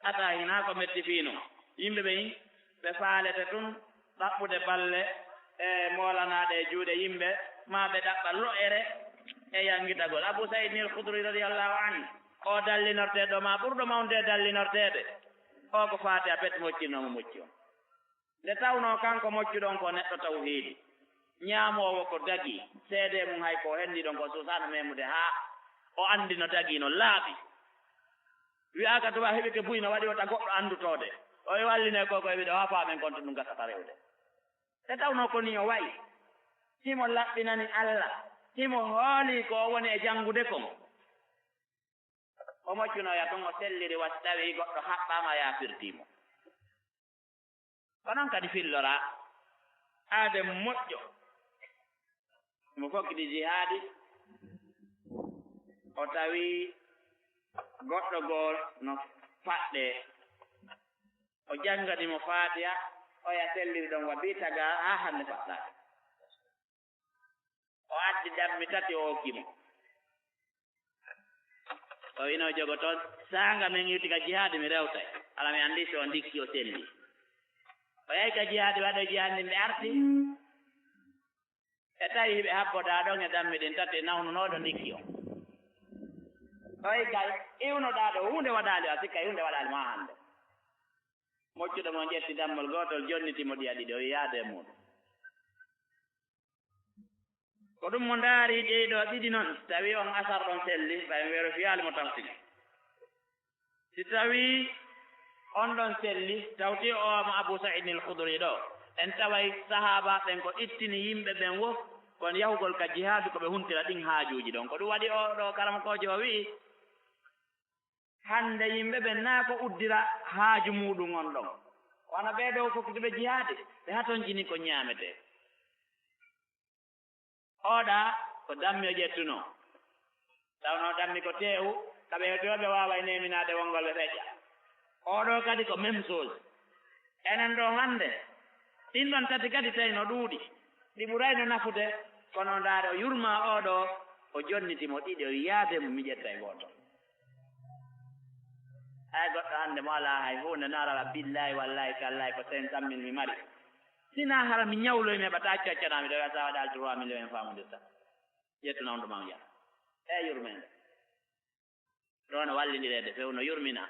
a tawa hinaa ko metti fii non. Yimɓe ɓen, ɓe faalete tun ɗaɓɓude balle e moolanaaɗe e juuɗe yimɓe, maa ɓe ɗaɓɓa lo'ere e yanngitagol. Abu Sa'iid al-Khudri radiyallaahu anhu, o dallinorteeɗo maa ɓurɗo mawnude e dallinorteeɓe, o ko Faatiha pet moccinoo mo mocci on. Nde tawnoo kanko moccuɗo on ko neɗɗo tawhiidi, ñaamoowo ko dagii, seedee mum hay ko henndii ɗon ko suusaano meemude haa o anndi no dagii no laaɓi. Wi'aaka tuma heɓike buy no waɗi wota goɗɗo anndutoode. O e walline ko ko e wiɗo haa faamen kon to ɗum gasata rewde. Nde tawnoo ko nii o wa'i, himo laɓɓinani Alla, himo hoolii ko o woni e janngude kon. O moccunoya tun o selliri wa si tawii goɗɗo haɓɓaama yaafirtii mo. Ko non kadi filloraa aade moƴƴo. Mo fokkiti jihaadi, o tawi goɗɗo goo no faɗɗee. O janngani mo Faatiha, oya selliri ɗon wa bii tagaa haa hannde faɗɗaaki. O addi dammi tati, o hokki mo. O wi'i no jogoto, saanga men iwti ka jihaadi mi rewtay. Alaa mi anndi si o ndikki o selli. O yahi ka jihaadi, waɗi jihaadi ndin ɓe arti. E tawi hiɓe habbodaa ɗon e dammi ɗin tati nawnunooɗo ndikki on. O wi'i kay, iwnoɗaa ɗo, huunde waɗaali, a sikka huunde waɗaali ma hannde. Moccuɗo mo ƴetti dammol gootol, jonniti mo ɗiya ɗiɗi, o wi'i yaade e muuɗum. Ko ɗum mo ndaari ɗee ɗoo ɗiɗi non, tawi on asar ɗon selli, ɓay mi weero fiyaali mo tawtini. Si tawii on ɗon selli, tawti o mo Abu Sa'id al-Khudri ɗoo, en taway sahaaba ɓen ko ittini yimɓe ɓen wo, kon yahugol ka jihaadu ko ɓe huntira ɗin haajuuji ɗon. Ko ɗum waɗi o ɗoo karamokoojo o wi'i, hannde yimɓe ɓen naa ko uddira haaju muuɗum on ɗon. Wano ɓee ɗoo fokkituɓe jihaadi, ɓe hatonjini ko ñaametee. Oɗa ko dammi o ƴettunoo. Tawnoo dammi ko teewu, ka ɓe heɓi ɓe waaway neeminaade wonngol ɓe feƴƴa. Oɗo kadi ko même chose. Enen ɗoo hannde, ɗin ɗon tati kadi tawi no ɗuuɗi. Ɗi ɓurayno nafude, kono ndaare o yurmaa oɗo, o jonniti mo ɗiɗi, o wi'i yaade mo mi ƴetta e gooto. Hay goɗɗo hannde mo alaa hay huunde, no ara wa billaahi, wallaahi, tallaahi, ko cinq cent mille mi mari. Sinaa hara mi ñawloy mi heɓa ta coccanaa mi ɗo, a sawa ɗaal trois millions en faamude sa. Ƴettu nawndo ma o yaha. E yurmeende. Ɗo no wallindireede few, no yurmina.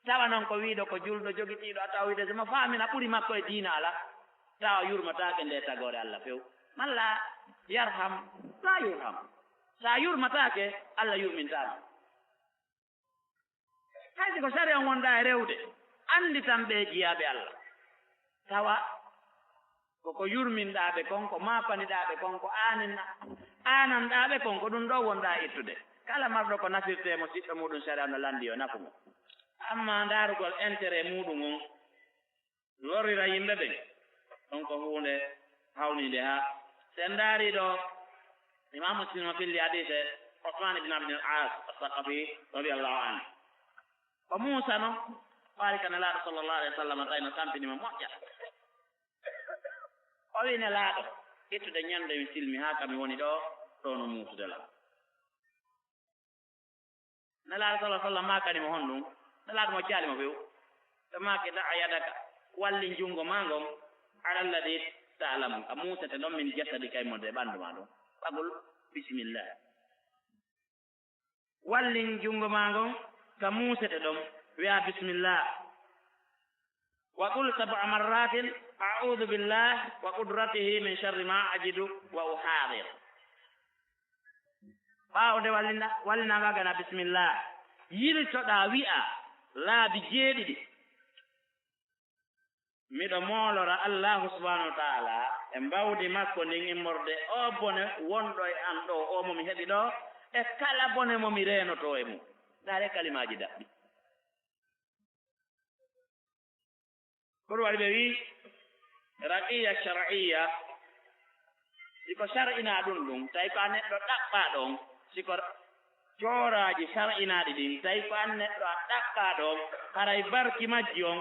Tawa noon ko wiiɗo ko julɗo jogitiiɗo, a tawa wiide so mo faamina ɓuri makko e diina ala. Tawa yurmataake nde tagoore Allah few. Malla yarham, la yurham. Sa yurmataake, Allah yurmintaa ma. Hay si ko sariya on wonɗaa e rewde, annditan ɓee jiyaaɓe Allah. Tawa ko ko yurminɗaa ɓe kon, ko maapaniɗaa ɓe kon, ko aanin-, aananɗaa ɓe kon, ko ɗum ɗoo wonɗaa ittude. Kala marɗo ko nafirtee mo siɗɗo muuɗum, sariya no lanndii yo nafu mo. Ammaa ndaarugol intérêt muuɗum on, lorrira yimɓe ɓen, ɗon ko huunde hawniinde haa. Si en ndaarii ɗoo, Imam Muslim o filli hadiise Usman ibn Abdul As As-Saqafi radiyallahu anhu. O muusano, o ari ka Nelaaɗo sallallahu alaihi wasallam, tawi no tampini mo moƴƴa. O wi'i, Nelaaɗo, ittude ñande mi silmi haa ka mi woni ɗoo, ɗoo no muusude lan. Nelaaɗo sallallahu alaihi wasallam maakani mo honɗum? Nelaaɗo moccaali mo few. Ɓe maaki, "Da'a yadaka, wallin junngo maa ngon, ala alladhi ta'lamu, ka muusete ɗon min jasadi kay mo e ɓanndu maa ɗum. Faqul bismillah." Wallin junngo maa ngon ka muusete ɗon, wi'a bismillah. Wa qul sab'a marratin, "A'udhu billahi wa qudratihi min sharri ma ajidu wa uhadir." Ɓaawo nde wallina-, wallinaa ma gana bismillah, yiltoɗaa wi'a laabi jeeɗiɗi, "Miɗo moolora Allahu subhanahu wa ta'ala e mbawdi makko ndin immorde o bone wonɗo e an ɗoo, o mo mi heɓi ɗoo, e kala bone mo mi reenotoo e mum." Ndaare kalimaaji daɓɓi. Ko ɗum waɗi ɓe wi'i, raqiya shar'iyya, si ko shar'inaa ɗum ɗum, tawi ko a neɗɗo ɗaɓɓaa ɗon, si ko cooraaji shar'inaaɗi ɗin, tawi ko an neɗɗo a ɗaɓɓaa ɗon, haray barki majji on,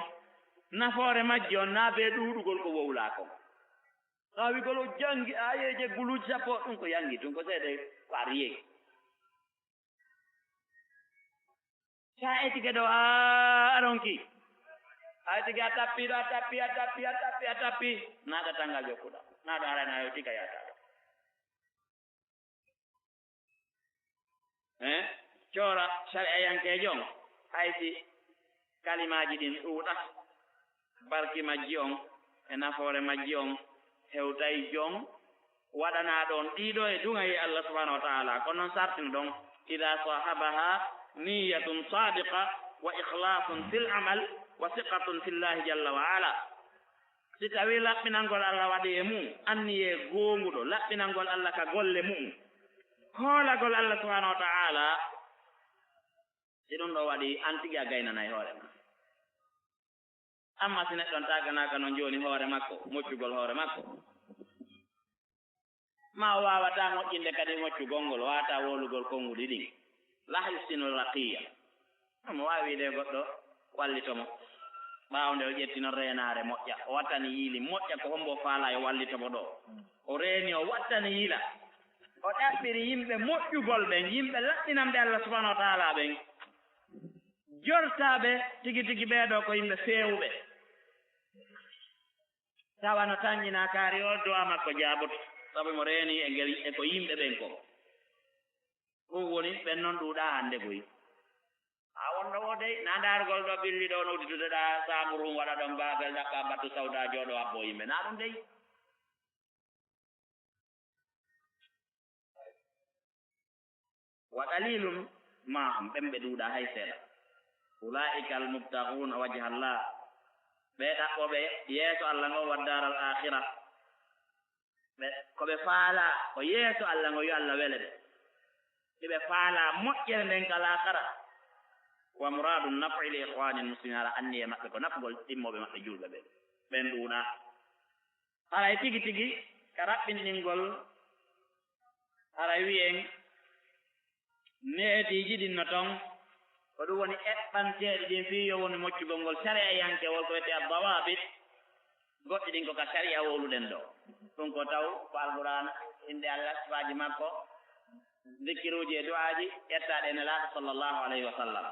Nafoore majji on naa bee ɗuuɗugol ko wowlaa kon. Haa wi'gol o janngi aayeeje guluuji sappo, ɗum ko yanngi, ɗum ko seeɗa, ko a riyeeki. Sa etike ɗo haa a ronki. A etike a tappi ɗo, a tappi, a tappi, a tappi, a tappi. Naa ɗa tanngal jokkuɗa. Naa ɗo haray naa yewti ka yaata ɗo. Eh? Coora sariyayankeejo on, hay si kalimaaji ɗin ɗuuɗa, barki majji on e nafoore majji on hewtay jon waɗanaaɗo on ɗiɗo e duŋayee Allah subhanahu wa ta'ala. Ko non sartino ɗon, "Idaa sahabaha niyyatun sadiqa wa ikhlasun fil amal wa siqatun fillahi jalla wa ala." Si tawii laɓɓinangol Allah waɗi e mum, anniyee goonguɗo, laɓɓinangol Allah ka golle mum, hoolagol Allah subhanahu wa ta'ala, si ɗum ɗo waɗi, an tigi a gaynanay hoore ma. Amma si neɗɗo on taganaaka non jooni hoore makko, moccugol hoore makko, ma o waawataa moƴƴinde kadi moccugol ngol, o waawataa wowlugol konguɗi ɗin. La yuhsinu raqiya. Omo waawi wiide goɗɗo wallito mo. Ɓaawo nde o ƴetti non reenaare moƴƴa, o wattani yiili moƴƴa, ko hombo faalaa yo wallito mo ɗo. O reeni, o wattani yiila. O ɗaɓɓiri yimɓe moƴƴugol ɓen, yimɓe laɓɓinanɓe Allah subhanahu wa ta'ala ɓen. Jortaaɓe tigi tigi ɓee ɗoo ko yimɓe feewuɓe. Tawa no tanƴinaa kaari o, du'a makko jaaboto. Sabu mo reeni e ngel, e ko yimɓe ɓen ko. Ɗum woni ɓen non ɗuuɗaa hannde koy. A wonno o dey, na ndaargol ɗo ɓilli ɗo no udditude ɗa Saamurum, waɗa ɗon Baabel, ɗaɓɓa batu sawda, jooɗo abbo yimɓe. Na ɗum dey. Wa qalilun ma hum, ɓen ɓe ɗuuɗaa hay seeɗa. Ulaa'ika al-mubtaghuuna wajha Allah. Ɓe ɗaɓɓooɓe yeeso Allah ngon, wa daaral aakhira. Ɓe, ko ɓe faalaa, ko yeeso Allah ngon, yo Allah wele ɓe. Hiɓe faalaa moƴƴere nden ka laakara. Wa muraadu naf'i li ikhwaanil muslimiin, hara anniye maɓɓe ko nafugol ɗimmooɓe maɓɓe juulɓe ɓe. Ɓen ɗuuɗaa. Haray tigi tigi, ka raɓɓinɗingol, haray wi'en, neediiji ɗin no ton, ko ɗum woni eɓɓanteeɗi ɗin fii yo woni moccugol ngol sariyayankewol ko wiyetee ad-dawaabit, goɗɗi ɗin ko ka sariya wowluɗen ɗo. Ɗum ko taw ko Alqur'aana, innde Allah, sifaaji makko, zikkiruuji e du'aaji ƴettaaɗi e Nelaaɗo sallallahu alayhi wa sallam.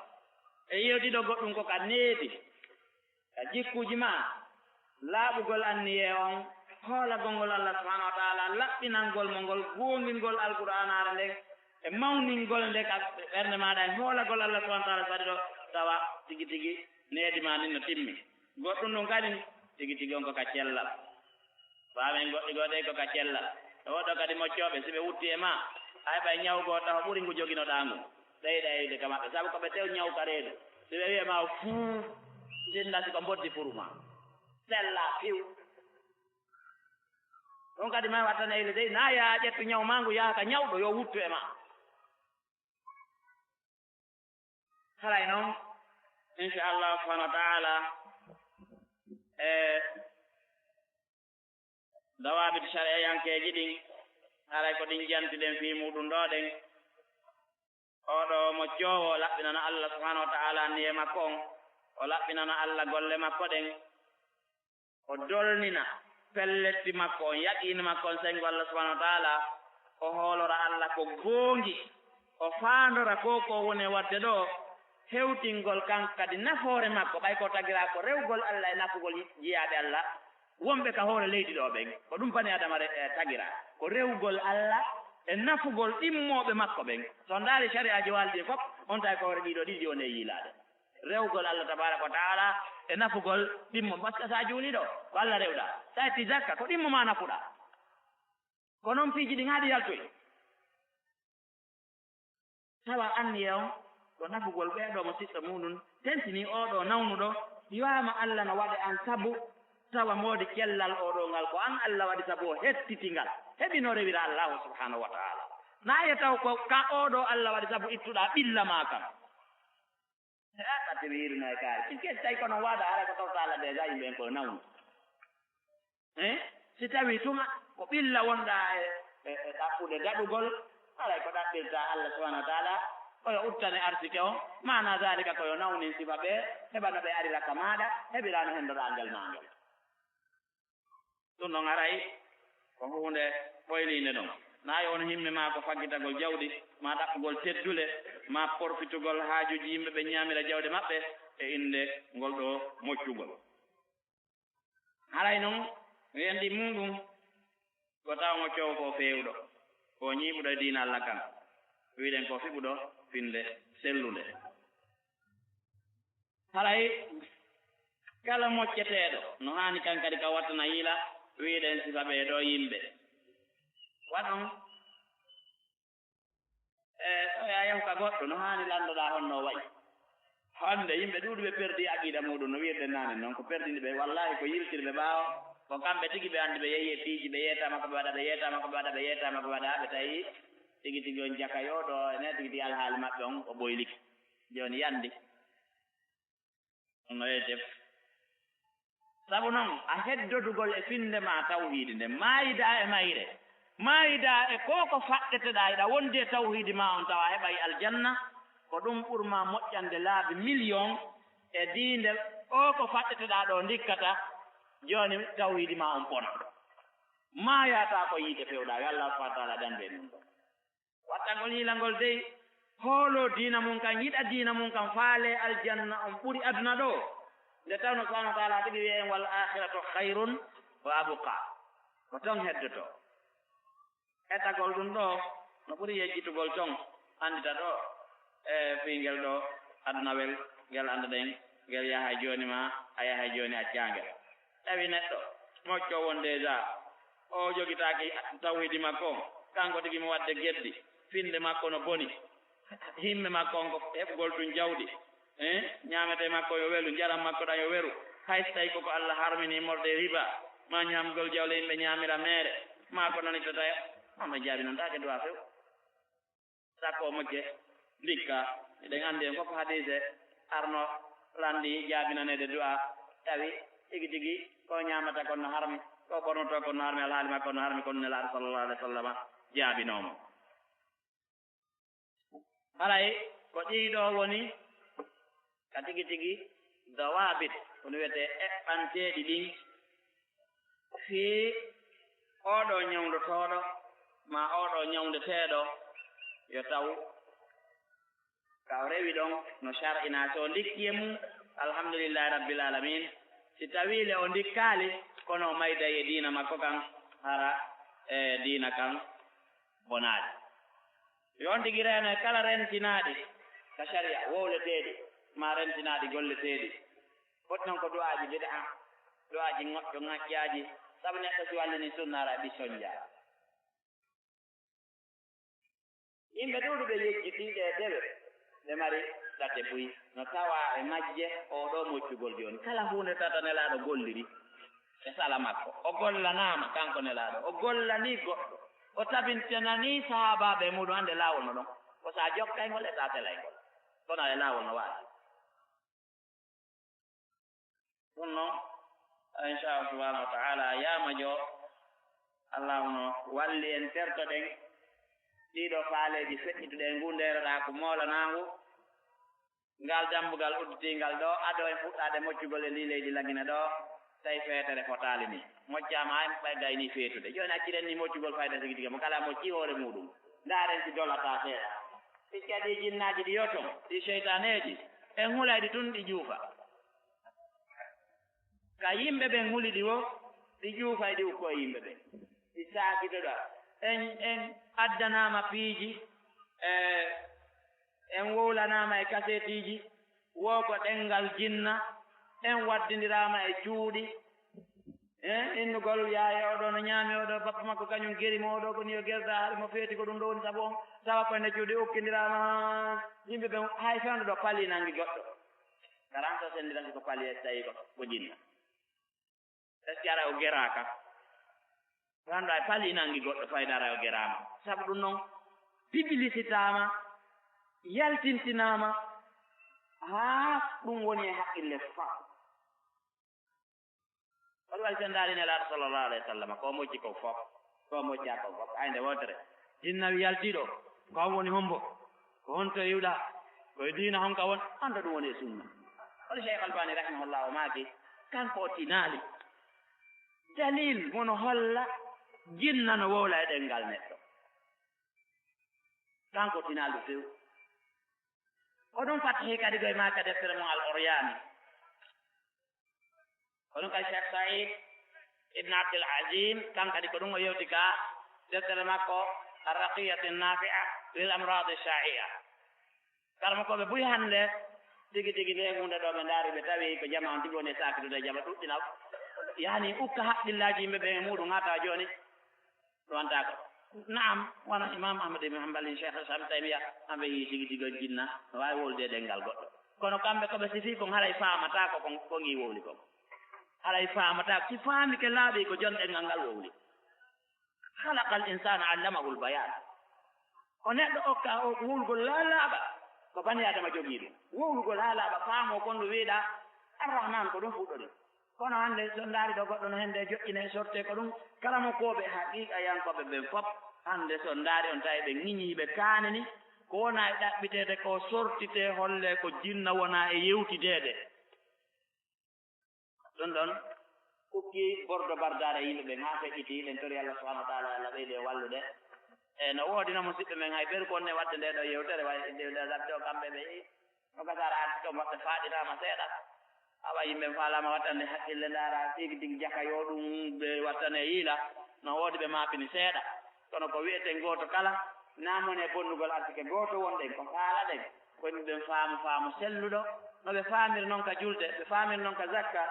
E yewtiɗo goɗɗum ko ka needi, ka jikkuuji maa, laaɓugol anniyee on, hoolagol ngol Allah subhanahu wa ta'ala, laɓɓinangol mo ngol, goongingol Alqur'aanaare nden, e mawningol nde ka ɓernde maaɗa, e hoolagol Allah subhanahu wa ta'ala, fadi ɗo tawa tigi tigi needi maa ndin no timmi. Goɗɗum ɗum kadi, tigi tigi on ko ka cellal. Faamen goɗɗi goo dey ko ka cellal. E woɗɗo kadi moccooɓe, si ɓe wutti e maa, hay ɓay ñaw goo taho ɓuri ngu joginoɗaa ngu, ɓeyda e yiide ka maɓɓe, sabu ko ɓe tew ñaw ka reedu. Si ɓe wi'e maa fuu, sinna si ko mboddi furu maa. Sella piw. Ɗum kadi ma wattana ile dey, na yaa ƴettu ñaw maa ngu, yaha ka ñawɗo, yo wuttu e maa. Haray non, inchallahu subhanahu wa ta'ala, e dawaabit sariyayankeeji ɗin, haray ko ɗin jantiɗen fii muɗum ɗoo ɗen. Oo ɗoo mo joowo, o laɓɓinana Allah subhanahu wa ta'ala anniye makko on, o laɓɓinana Allah golle makko ɗen. O dolnina pelletti makko on, yaqiini makko on, sengo Allah subhanahu wa ta'ala, o hoolora Allah ko goongi, o faandora ko ko woni waɗde ɗoo, hewtingol kan kadi nafoore makko, ɓay ko tagiraa ko rewgol Allah e nafugol jiyaaɓe Allah wonɓe ka hoore leydi ɗoo ɓen. Ko ɗum bani Adama re-, e tagiraa, ko rewgol Allah e nafugol ɗimmooɓe makko ɓen. So on ndaari sari'aaji waaldi fof, on tawi ko hoore ɗiɗo ɗiɗi on e yiilaade. Rewgol Allah tabaaraka wa ta'ala e nafugol ɗimmo, parce que so a juulii ɗo, ko Allah rewɗaa. So a ƴetti zakka, ko ɗimmo maa nafuɗaa. Ko non piiji ɗin haɗi yaltoy. Tawa anniya on ko nafugol ɓee ɗoo mo siɗɗo muɗum tentinii, oo ɗoo nawnuɗo, wi'aama Allah no waɗi an sabu, tawa moodi cellal oo ɗoo ngal ko an Allah waɗi sabu o hettiti ngal. Heɓi no rewira Allahu subhanahu wa ta'ala. Na ye taw ko ka oo ɗoo Allah waɗi sabu ittuɗaa ɓilla maa kan. Haa ɓadde mi hirina e kaari. Si kesi tawi ko non waɗa, hara ko tawta Allah déjà yimɓe en ko nawnu. Eh? Si tawi tuma ko ɓilla wonɗa e, e, e ɗaɓɓude daɗugol, haray ko ɗaɓɓirta Allah subhanahu wa ta'ala, ko yo uttane arsike o, maana zaalika ko yo nawnin sifa ɓe, heɓa no ɓe arira ka maaɗa, heɓira no henndoɗaa ngel maa ngel. Ɗum ɗon haray ko huunde ɓoyliinde ɗon. Naa yo won himme maa ko faggitagol jawdi, maa ɗaɓɓugol teddule, maa porfitugol haajuuji yimɓe ɓe ñaamira jawdi maɓɓe e innde ngol ɗoo moccugol. Haray non, wendi muuɗum ko tawa moccoowo ko feewuɗo, ko ñiiɓuɗo e diina Alla kan, wiɗen ko fiɓuɗo finnde sellunde. Haray kala mocceteeɗo no haani kan kadi ka wattana yila, wiɗen sifa ɓee ɗoo yimɓe. Waɗon E, so a yahu ka goɗɗo, no haani lanndoɗaa honno o wayi. Hannde, yimɓe ɗuuɗuɓe perdi aqiida muuɗum, no wiirden naane non, ko perdini ɓe, wallaahi ko yiltirɓe ɓaawo, ko kamɓe tigi ɓe anndi ɓe yehi e piiji, ɓe yeetaama ko ɓe waɗa, ɓe yeetaama ko ɓe waɗa, ɓe yeetaama ko ɓe waɗa, ɓe tawi tigi tigi on jakay o ɗo, ene tigi tigi alhaali maɓɓe on, o ɓoylike. Jooni yandi. No e def. Sabu non, a heddodugol e finnde maa tawhiidi nden, maayidaa e mayre, maayidaa e ko ko faɗɗeteɗaa, iɗa wondi e tawhiidi maa on, tawa a heɓay aljanna, ko ɗum ɓurmaa moƴƴande laabi miliyon e diinde o ko faɗɗeteɗaa ɗo ndikkata, jooni tawhiidi maa on bona. Maayataa ko yiite fewɗaa, yo Allah subhanahu wa taala danndu e ɗum ɗo. Wattangol yilangol dey, hooloo diina mum kan, yiɗa diina mum kan, faalee aljanna on ɓuri aduna ɗo. Nde tawno subhanahu wa taala tigi wi'en, "Wal akhiratu khayrun wa abqa." Ko ton heddoto. Etagol ɗum ɗo, no ɓuri yejjitugol ton, anndita ɗo, e fii ngel ɗo adunawel, ngel annduɗen, ngel yaha jooni ma, a yaha jooni accaangel. Tawi neɗɗo moccoowo on déjà, o jogitaaki tawhiidi makko on, kanko tigi mo waɗde geddi, finnde makko no boni, himme makko on ko heɓugol tun jawdi, eh, ñaametee makko yo welu, njaram makko ɗan yo weru, hay so tawi koko Allah harmini morde riba, ma ñaamgol jawle yimɓe ñaamira meere, ma ko nani to tawi, on ɓe jaabi non taake du'a few. Sakko o mojje, ndikka, eɗen anndi en fof hadiise arno lanndi jaabinaneede du'a, tawi tigi tigi ko ñaamata kon no harmi, ko ɓornoto kon no harmi, alhaali makko no harmi, kono Nelaaɗo sallallahu alaihi wa sallam jaabinoo mo. Haray ko ɗii ɗoo woni ka tigi tigi dawaabit, kono wiyetee eɓɓanteeɗi ɗin, fii ooɗoo ñawndotooɗo maa ooɗoo ñawndeteeɗo yo taw ka o rewi ɗon no shar'inaa, so o ndikki e mum, alhamdulillahi rabbil alamin. Si tawii le o ndikkaali, kono o mayday e diina makko kan, hara e diina kan bonaali. Yo on tigi reeno e kala rentinaaɗi ka sharia wowleteeɗi, maa rentinaaɗi golleteeɗi. Foti non ko du'aaji bid'a, du'aaji ŋoƴƴo ŋaƴƴaaji, sabu neɗɗo si wallini sunna, hara e ɓisso njaa. Yimɓe ɗuuɗuɓe yejjitii ɗee dewe, ɓe mari ɗate buy. No tawaa e majje oo ɗoo moccugol jooni. Kala huunde tata Nelaaɗo golliri e sala makko. O gollanaama kanko Nelaaɗo. O gollanii goɗɗo. O tabintinanii sahaabaaɓe e muuɗum, annde laawol no ɗon. Ko so a jokkay ngol e so a selay ngol. Kono e laawol no waawi. Ɗum noon, inchallahu subhanahu wa taala, yaama jo, Allahu no walli en, tertoɗen ɗiɗo faaleeji feƴƴituɗe e ngu ndeeroɗaa ko moolanaangu, ngal dammbugal udditiingal ɗo, ado en fuɗɗaade moccugol e ndii leydi Lagine ɗo, tawi feetere fotaali ni. Moccaama hay ɓay gayni feetude. Jooni acciren ni moccugol fayda tigi tigi, mo kala mocci hoore muuɗum. Ndaaren si dolataa seeɗa. Hikka ɗi jinnaaji ɗi yoton, ɗi seytaaneeji, en hulayɗi tun ɗi juufa. Ka yimɓe ɓen huli ɗi wo, ɗi juufay ɗi ukko e yimɓe ɓen. Ɗi saakitoɗa. En, en addanaama piiji, e, en wowlanaama e kaseetiiji, wo ko ɗenngal jinna, en waddindiraama e cuuɗi. E, innugol yaaya oo ɗoo no ñaami, oo ɗoo bappa makko kañum geri mo, oo ɗoo ko ni o gerda, hari mo feeti ko ɗum ɗoo woni sabu on. Tawa ko ene cuuɗi ukkindiraama, yimɓe ɓen hay fewndo ɗo pali nangi goɗɗo. Karanto sendira si ko pali e tawi ko, ko jinna. Est-ce que ara o geraaka? Rando ay pali nangi goɗɗo fayda ara o geraama. Sabu ɗum noon, publicitaama, yaltintinaama, haa ɗum woni e haqqille faa. Waɗi waɗi sen ndaari Nelaaɗo sallallahu alayhi wa sallam, ko mojji ko fof, ko mojja ko fof, ay nde wootere. Jinnawi yaltiiɗo, ko on woni hombo? Ko honto iwɗa? Ko e diina honka won? Anndo ɗum woni e sunna. Hono Cheikh Albani rahimahullah o maaki, kanko o tinaali dalil mono holla jinna no wowla e ɗenngal neɗɗo. Kanko o tinaali ɗum few. Ko ɗum fatahi kadi koye maaka deftere mum Al Oryani. Ko ɗum kadi Cheikh Saïd ibn Abdul Azim, kan kadi ko ɗum o yewti ka deftere makko Ar-Raqiyatu Nafi'a lil Amradi Sha'i'a. Kala mo ko ɓe buy hannde, tigi tigi nde hunde ɗo ɓe ndaari ɓe tawi ko jama on tigi woni e saakitude e jama ɗuɗɗina. Yani ukka haqqillaaji yimɓe ɓe e muɗum haa tawa jooni ɗum wontaako. Naam, wano Imam Ahmad ibn Hanbal en Cheikh Islam Taymiya, kamɓe yii tigi tigi on jinna, no waawi wowlude e ɗenngal goɗɗo. Kono kamɓe ko ɓe sifii kon haray faamata ko kon, ko ngi wowli kon. Haray faamata, si faami ke laaɓi ko jon ɗenngal ngal wowli. Khalaqal insana allamahul bayan. O neɗɗo okka o wowlugol haa laaɓa. Ko bani Adama jogii ɗum. Wowlugol haa laaɓa, faamoo kon no wiiɗaa Arrahman ko ɗum fuɗɗori. Kono hannde so ndaari ɗo goɗɗo no hende joƴƴina e sorte ko ɗum kala mo kooɓe haqiiqa yankooɓe ɓen fof. Hannde so ndaari on tawi ɓe ŋiñii ɓe kaanani ko wona e ɗaɓɓiteede ko sortitee holle ko jinna wona e yewtideede. Ɗum ɗon ukki bordo bardaare yimɓe ɓen haa feƴƴiti, ɗen tori Allah subhanahu wa taala, Allah ɓeydi e wallude. E no woodi no musidɓe men hay ɓeru kon ne waɗde nde ɗo yewtere, way nde nde ladde o kamɓe ɓe yi. No gasara addi ɗo maɓɓe faaɗiraama seeɗa. Awa yimɓe faalaama wattande hakkille ndaara tigi tigi jaka yo ɗum ɓe wattane yiila. No woodi ɓe maapini seeɗa. Kono ko wi'eten gooto kala, naamon e bonnugol arsike gooto wonɗen, ko faalaɗen. Ko ɗum ɓen faamu, faamu selluɗo, no ɓe faamiri non ka julde, ɓe faamiri non ka zakka,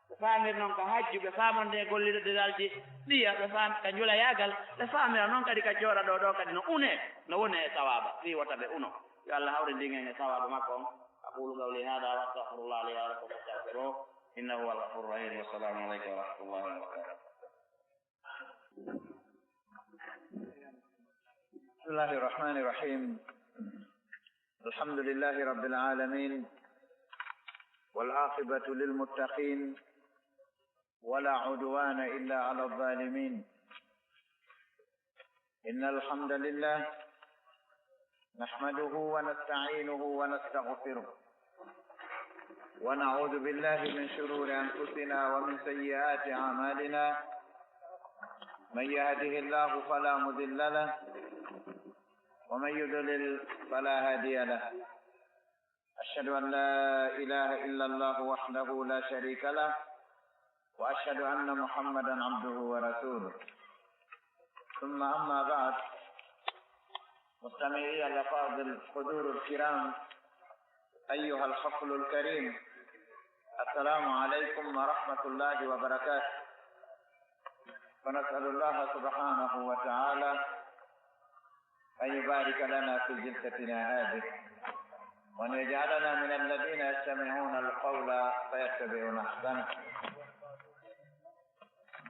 ɓe faamiri non ka hajju, ɓe faamonde e gollirde dalji ɗiya, ɓe faam-, ka njulayaagal, ɓe faamira non kadi ka jooɗa ɗo, ɗo kadi no une, no wone e sawaaba, fii wota ɓe uno. Yo Allah hawrindin en e sawaaba makko on. أقول قولي هذا وأستغفر الله لي ولكم فاستغفروه إنه هو الغفور الرحيم. والسلام عليكم ورحمة الله وبركاته. بسم الله الرحمن الرحيم. الحمد لله رب العالمين، والعاقبة للمتقين، ولا عدوان إلا على الظالمين. إن الحمد لله نحمده ونستعينه ونستغفره، ونعوذ بالله من شرور أنفسنا ومن سيئات أعمالنا. من يهده الله فلا مضل له، ومن يضلل فلا هادي له. أشهد أن لا إله إلا الله وحده لا شريك له، وأشهد أن محمدا عبده ورسوله. ثم أما بعد، مستمعي الأفاضل، الحضور الكرام، أيها الحفل الكريم، السلام عليكم ورحمة الله وبركاته. ونسأل الله سبحانه وتعالى أن يبارك لنا في جلستنا هذه، وأن يجعلنا من الذين يستمعون القول فيتبعون أحسنه.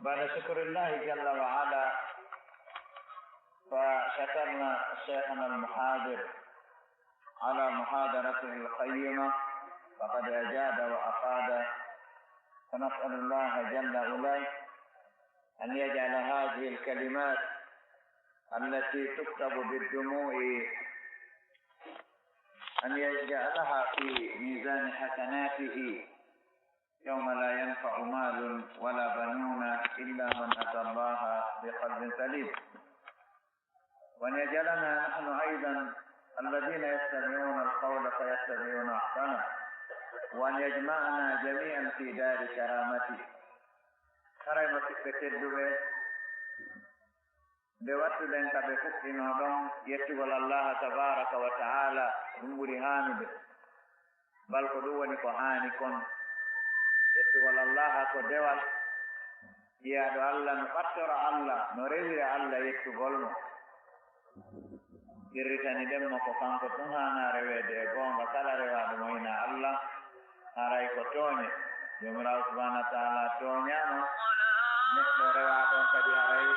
بعد شكر الله جل وعلا، فشكرنا شيخنا المحاضر على محاضرته القيمة، فقد أجاد وأفاد، فنسأل الله جل وعلا أن يجعل هذه الكلمات التي تكتب بالدموع، أن يجعلها في ميزان حسناته يوم لا ينفع مال ولا بنون إلا من أتى الله بقلب سليم. وأن يجعلنا نحن أيضا الذين يستمعون القول فيتبعون أحسنه، وأن يجمعنا جميعا في دار كرامته. Haray, musidɓe tedduɓe, nde wattuɗen ka ɓe fuɗɗinoo ɗon, yettugol Allaha tabaraka wa ta'ala, ɗum ɓuri haanude. Bal ko ɗum woni ko haani kon, yettugol Allaha ko dewal. Jiyaaɗo Allah no ɓattora Allah, no rewira Allah yettugol mo. Qirritani ɗen mo ko kanko tun haanaa reweede e goonga, kala rewaaɗo mo hinaa Allah, haray ko tooñe. Joomiraaɗo subhaanahu wa ta'aala tooñaama. Neɗɗo rewaaɗo on kadi haray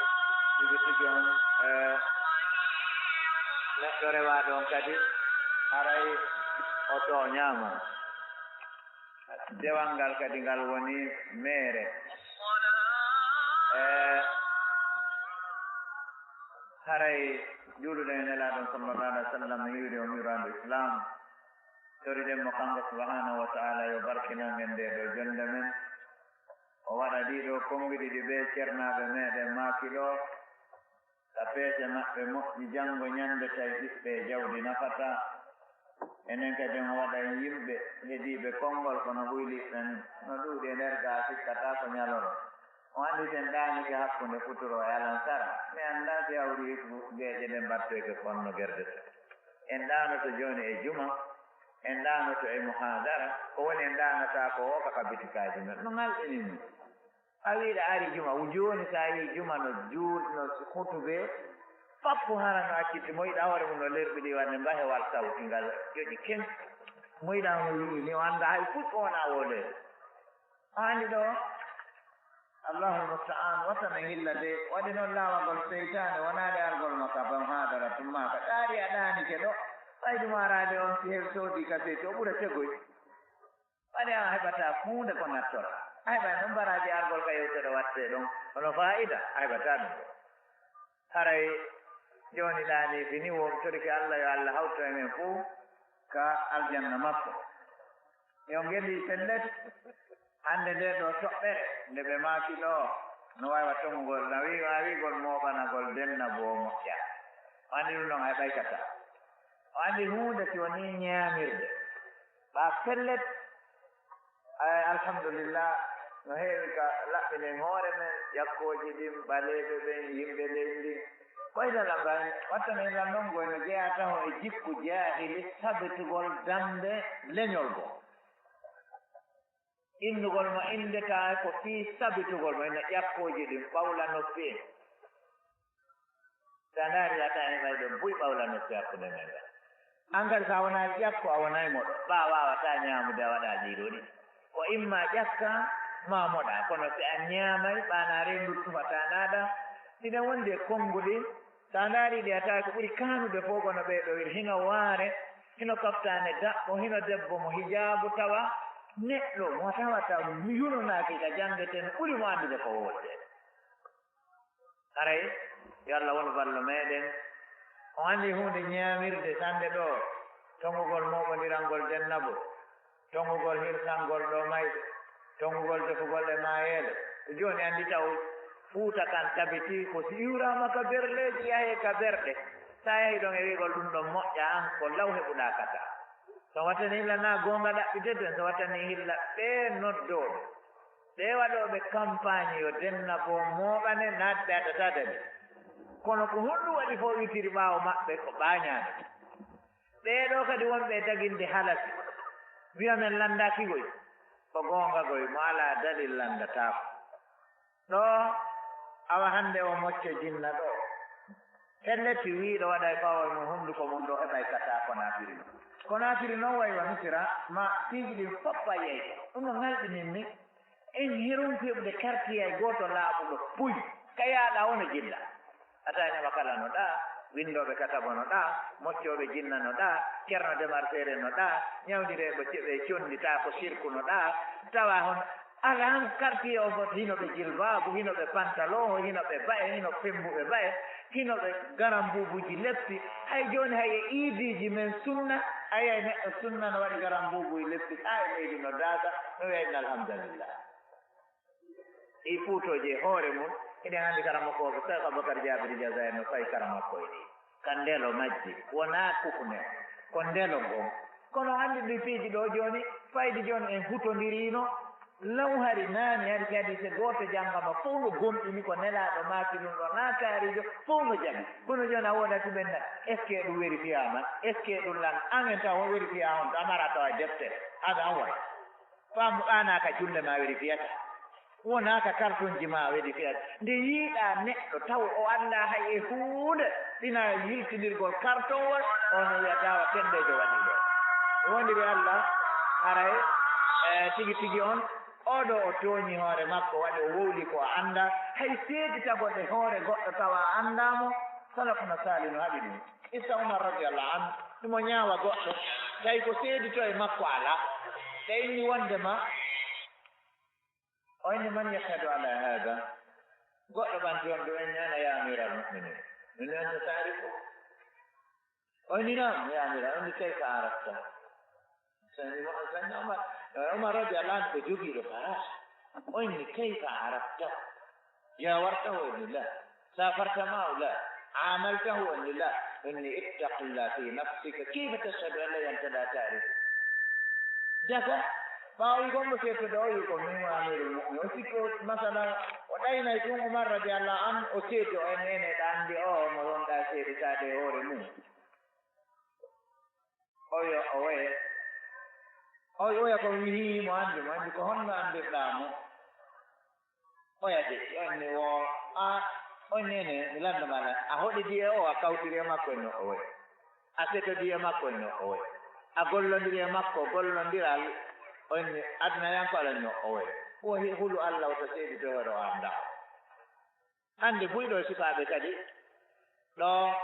tigi tigi on, eh, neɗɗo rewaaɗo on kadi haray o tooñaama. Dewal ngal kadi ngal woni meere. Eh, Haray juuluɗen e Nelaaɗo sallallahu alaihi wa sallam, hiwri on yurande Islam. Toriɗen mo kanko subhanahu wa ta'ala yo barkinan en nde ɗo jonde men. O waɗa ɗiɗo konngi ɗiɗi ɓe cernaaɓe meɗen maaki ɗo, ka peese maɓɓe moƴƴi, janngo ñande tawi ɓiɓɓe e jawdi nafata. Enen kadi o waɗa en yimɓe heɗiiɓe konngol, kono huyliɓɓen no ɗuuɗi e nder gaa, sikkata ko ñaloro. O anndi sen ɗaanike hakkunde futuro e alansara. Mi anndaa si hawri hikku geeƴe ɗen mbattoyke konno gerdete. En ɗaanoto jooni e juma, en ɗaanoto e muhaadara, ko woni en ɗaanata ko o ka ka bitikaaji men. No ngalɗini min. A wiiɗa ari juma, wu jooni sa yii juma no juul-, no hutube, fappu hara no accitti, mo yiɗa hoore mum no lerɓiɗi wande mbahewal sawti ngal ƴoƴi ken. Mo yiɗa hono wi'i ni o annda hay fuɗɗo wona wooleede. Haani ɗo, Allahul musta'an, wata men hilla de, waɗi noon laawagol seytaane, wonaade argol ma ka ban haadara tumma ka ɗaari a ɗaanike ɗo, ɓaydu maaraade on si heɓi soodi ka seytu, o ɓura tegoy. Waɗi a heɓata huunde ko nattora. A heɓay noon baraaji argol ka yewtere wattee ɗon, kono faa'ida a heɓata ɗum ɗo. Haray jooni ɗaanii fini, won torike Allah, yo Allah hawtu en en fof ka aljanna makko. Yo ngelii pellet, hannde nde ɗo toɓɓere, nde ɓe maaki ɗo, no waawa tonngugol, na wi-, waawi wiigol mooɓanagol denna boo moƴƴa. O anndi ɗum ɗon hay ɓaykata. O anndi huunde si wonii ñaamirde. Ɓa pellet, ay, alhamdulillah, no heewi ka laɓɓinen hoore men, ƴakkooji ɗin, ɓaleeɓe ɓen, yimɓe leydi ndin. Ko ina lamba en, wattana en lan non goy no jeyaa taho e jikku jaahili, sabitugol dambe leñol goo. Innugol mo inndetaa ko fii sabitugol mo, ina ƴakkooji ɗin ɓawla noppi en. Sa ndaari, a taa heɓay ɗon buy ɓawla noppi hakkunde men ɗon. An kadi, sa wonaa ƴakko, a wonay moɗo. Ɓa a waawataa ñaamude, a waɗaa ɗii ɗoo ɗiɗi. Ko imma ƴakka, maa moɗaa. Kono si a ñaamay, ɓa na renndu tufataa naaɗa. Hiɗen wondi e konnguɗi. Sa ndaari ɗi, a taa ko ɓuri kaanude fof, kono ɓee ɗoo iri hino waare, hino kaftaane daɓɓo, hino debbo mo hijaabu, tawa neɗɗo mo tawata yunonaaki ka janngeten ɓuri mo anndude ko wowlete. Haray, yo Allah wonu ballo meɗen. On anndi huunde ñaamirde sannde ɗoo, tonngugol mooɓondirangol dennabo, tonngugol hirsangol ɗo mayɓe, tonngugol defugol e maayeele. Ko jooni anndi taw Fuuta kan tabitii ko si iwraama ka berleeji, yahee ka berɗe. Sa yahi ɗon e wi'gol ɗum ɗon moƴƴa an, ko law heɓuɗaa kata. So wattani hilla na goonga ɗaɓɓiteten, so wattani hilla ɓee noddooɓe. Ɓee waɗooɓe kampaañ yo dennabo mooɓane, naatɓe addataa dali. Kono ko honɗum waɗi fof witiri ɓaawo maɓɓe ko ɓaañaade? Ɓee ɗoo kadi wonɓe e daginde halasi, wi'a men lanndaaki goy. Ko goonga goy, mo alaa dalil lanndataako. Ɗoo, awa hannde o mocco jinna ɗoo. Pellet, wiiɗo waɗay pawol mum hunnduko mum ɗoo, heɓay kata Konaakiri noon. Konaakiri noon wayi wa Misira, ma piiji ɗin fof payyay. Ɗum no ŋalɗinin mi. En hirum heɓude kartiyay gooto laaɓuɗo puy, ka yaaɗa wona jilla. A tawi nama kala no ɗaa, winndooɓe katabo no ɗaa, moccooɓe jinna no ɗaa, Ceerno Demar Seere no ɗaa, ñawndireeɓe ce-, ɓe conndi taa ko sirku no ɗaa, tawa hon alaa kartiye o fof, hino ɓe jilbaabu, hino ɓe pantalon, hino ɓe ba'e, hino pemmbuɓe ba'e, hino ɓe garambuubuuji leppi. Hay jooni hay e iidiiji men sunna, a yiyay neɗɗo sunna no waɗi garambuubuuji leppi, haa e leydi no daasa, no wi'ay ɗum alhamdulillah. Ɗii fuutooji e hoore mum, hiɗen anndi karamokooɓe Seex Abubakar Jaabiri Jazaayir no fayi karamakko e ɗii. Ka ndelo majji, wonaa kufune, ko ndelo ngon. Kono anndi ɗii piiji ɗoo jooni, fayde jooni en hutondiriino, law hari naani, hari si hadiise gooto janngama, fof no gomɗini ko Nelaaɗo maaki ɗum ɗoo, naa kaariijo, fof no jaɓi. Kono jooni a woodat ɓen na, est-ce que ɗum vérifiaama? Est-ce que ɗum lan? An en taw o vérifiaa on, ɗo a mara tawa e defte, hada an wona. Faamu ɗaanaa ka julle ma vérifiata. Wonaa ka kartonji ma vérifiata. Nde yiiɗaa neɗɗo taw o anndaa hay e huunde, ɗina yiltindirgol kartonwol, on o wi'ata wa penndeejo waɗi ɗo. Wondiri Allah, haray, e, tigi tigi on, oo ɗoo o tooñi hoore makko, waɗi o wowli ko o anndaa. Hay seeditagol e hoore goɗɗo tawa a anndaa mo, salafuna saali no haɗi ɗum. Issa Umar radiyallahu anhu, himo ñaawa goɗɗo, tawi ko seeditoo e makko alaa. Ɓe inni wonde ma, o inni, "Man yashhadu ala hada?" Goɗɗo ɓanti on ɗum, en ñaana, "Ya amiral mu'minin." Min anndi taariku. O inni, "Naam, ya amiira." O inni, "Kayfa arafta?" Sayyidina Umar, Sayyidina Umar, eh, Umar radiyallahu anhu ko jogiiɗo farasa. O inni, "Kayfa arafta? Jaawartahu?" O inni, "La." "Safarta ma'ahu?" "La." "Amaltahu?" O inni, "La." O inni, "Ittaqillah fi nafsika. Kayfa tashhadu an la ilaha illa anta la ta'rifu?" Daga ɓaawo wi'ugol mo seedtoɗaa, o wi'i ko min wa amirul mu'minin. O sikki o masala, o ɗaynay ɗum Umar radiyallahu anhu, o seedto o en, en e ɗa anndi o mo wonɗaa seedtaade e hoore mum. O yo o waye. O oya ko wi'i mo anndi mo, anndi ko honno anndirɗaa mo? Oya de, o inni wo, a, o inni ene, mi lanndo ma lan. A hoɗidi e o, a kawtiri e makko e no o wayi. A setodi e makko e no o wayi. A gollondiri e makko, gollondiral, o inni aduna yan ko ala no o wayi. Wo hi-, hulu Allah o to seedi to waro o annda. Hannde buy ɗo sukaaɓe kadi, ɗo,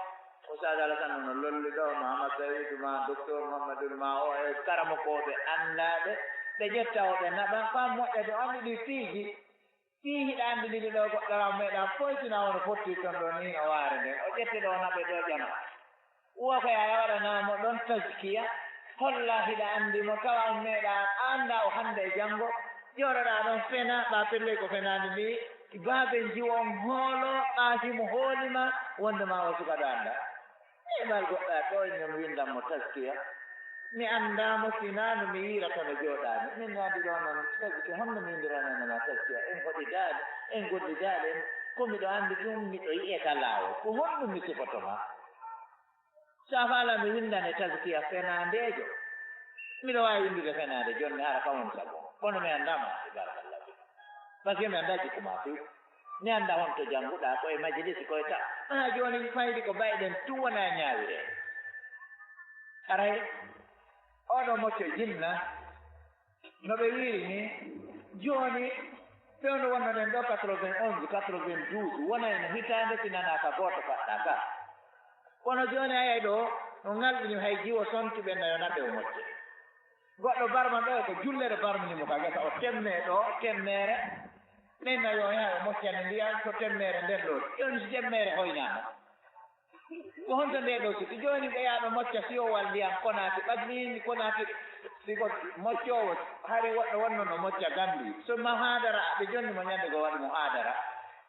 Oustaz Alassane no lolli ɗo, Mouhammad Saïd ma, Docteur Mouhamadoul ma, o e karamokooɓe anndaaɓe, ɓe ƴetta o ɓe naɓa, ko an moƴƴata, o anndi ɗi piiji. Fii hiɗa anndi ɗiɗi ɗo goɗɗo ram meeɗa foytina wano fotti ton ɗo ni no waare nden. O ƴette ɗo naɓe ɗo ƴama. Uwa ko yaya waɗanaa mo ɗon taskiya, holla hiɗa anndi mo, tawa on meeɗa annda o hannde e janngo. Jooɗoɗaa ɗon fena, ɓa pelley ko fenaande ni, baaben jiwo on hoolo, ɓa himo hoolima, wonde ma o suka ɗo annda. Neeɓal goɗɗo a ɗo en, mi winndan mo taskiya. Mi anndaa mo, sinaa no mi yiira kono jooɗaani. Min naadi ɗo noon taskiya, honno mi winndiranana ma taskiya? En hoɗidaali, en gollidaali, en, ko miɗo anndi ɗum, miɗo yi'e ka laawol. Ko honɗum mi sifoto ma? So a faalaa mi winndane taskiya fenaandeejo, miɗo waawi winndude fenaande, jooni mi hara ka woni sabu. Kono mi anndaa ma, ibaarakallah. Parce que mi anndaa jikku ma few. Mi annda honto jannguɗaa, ko e majlisi, ko e ta-, haa jooni faydi ko bayɗen tun wona ñaawiree. Haray, oɗo mocco jinna, no ɓe wiiri ni, jooni, fewndo wonnoɗen ɗo quatre-vingt-onze, quatre-vingt-douze, wona en hitaande si nanaa ka gooto faɗɗaa ka. Kono jooni a yiyay ɗo, no ŋalɗini hay jiwo sonki ɓen nayo naɓe o mocce. Goɗɗo barma ɗo, ko jullere barmini mo ka gesa, o temme ɗo, temmeere. Ɓen na yo yaha yo moccane ndiyam, so temmeere nden ɗo. Jooni si temmeere hoynaama. Ko honto nde ɗo sikki? Jooni ɓe yaha ɓe mocca fiyowal ndiyam Konaaki, ɓadni Konaaki, si ko moccoowo, hari woɗɗo wonno no mocca Gambi. So muhaadara, ɓe jonni mo ñande goo waɗi muhaadara.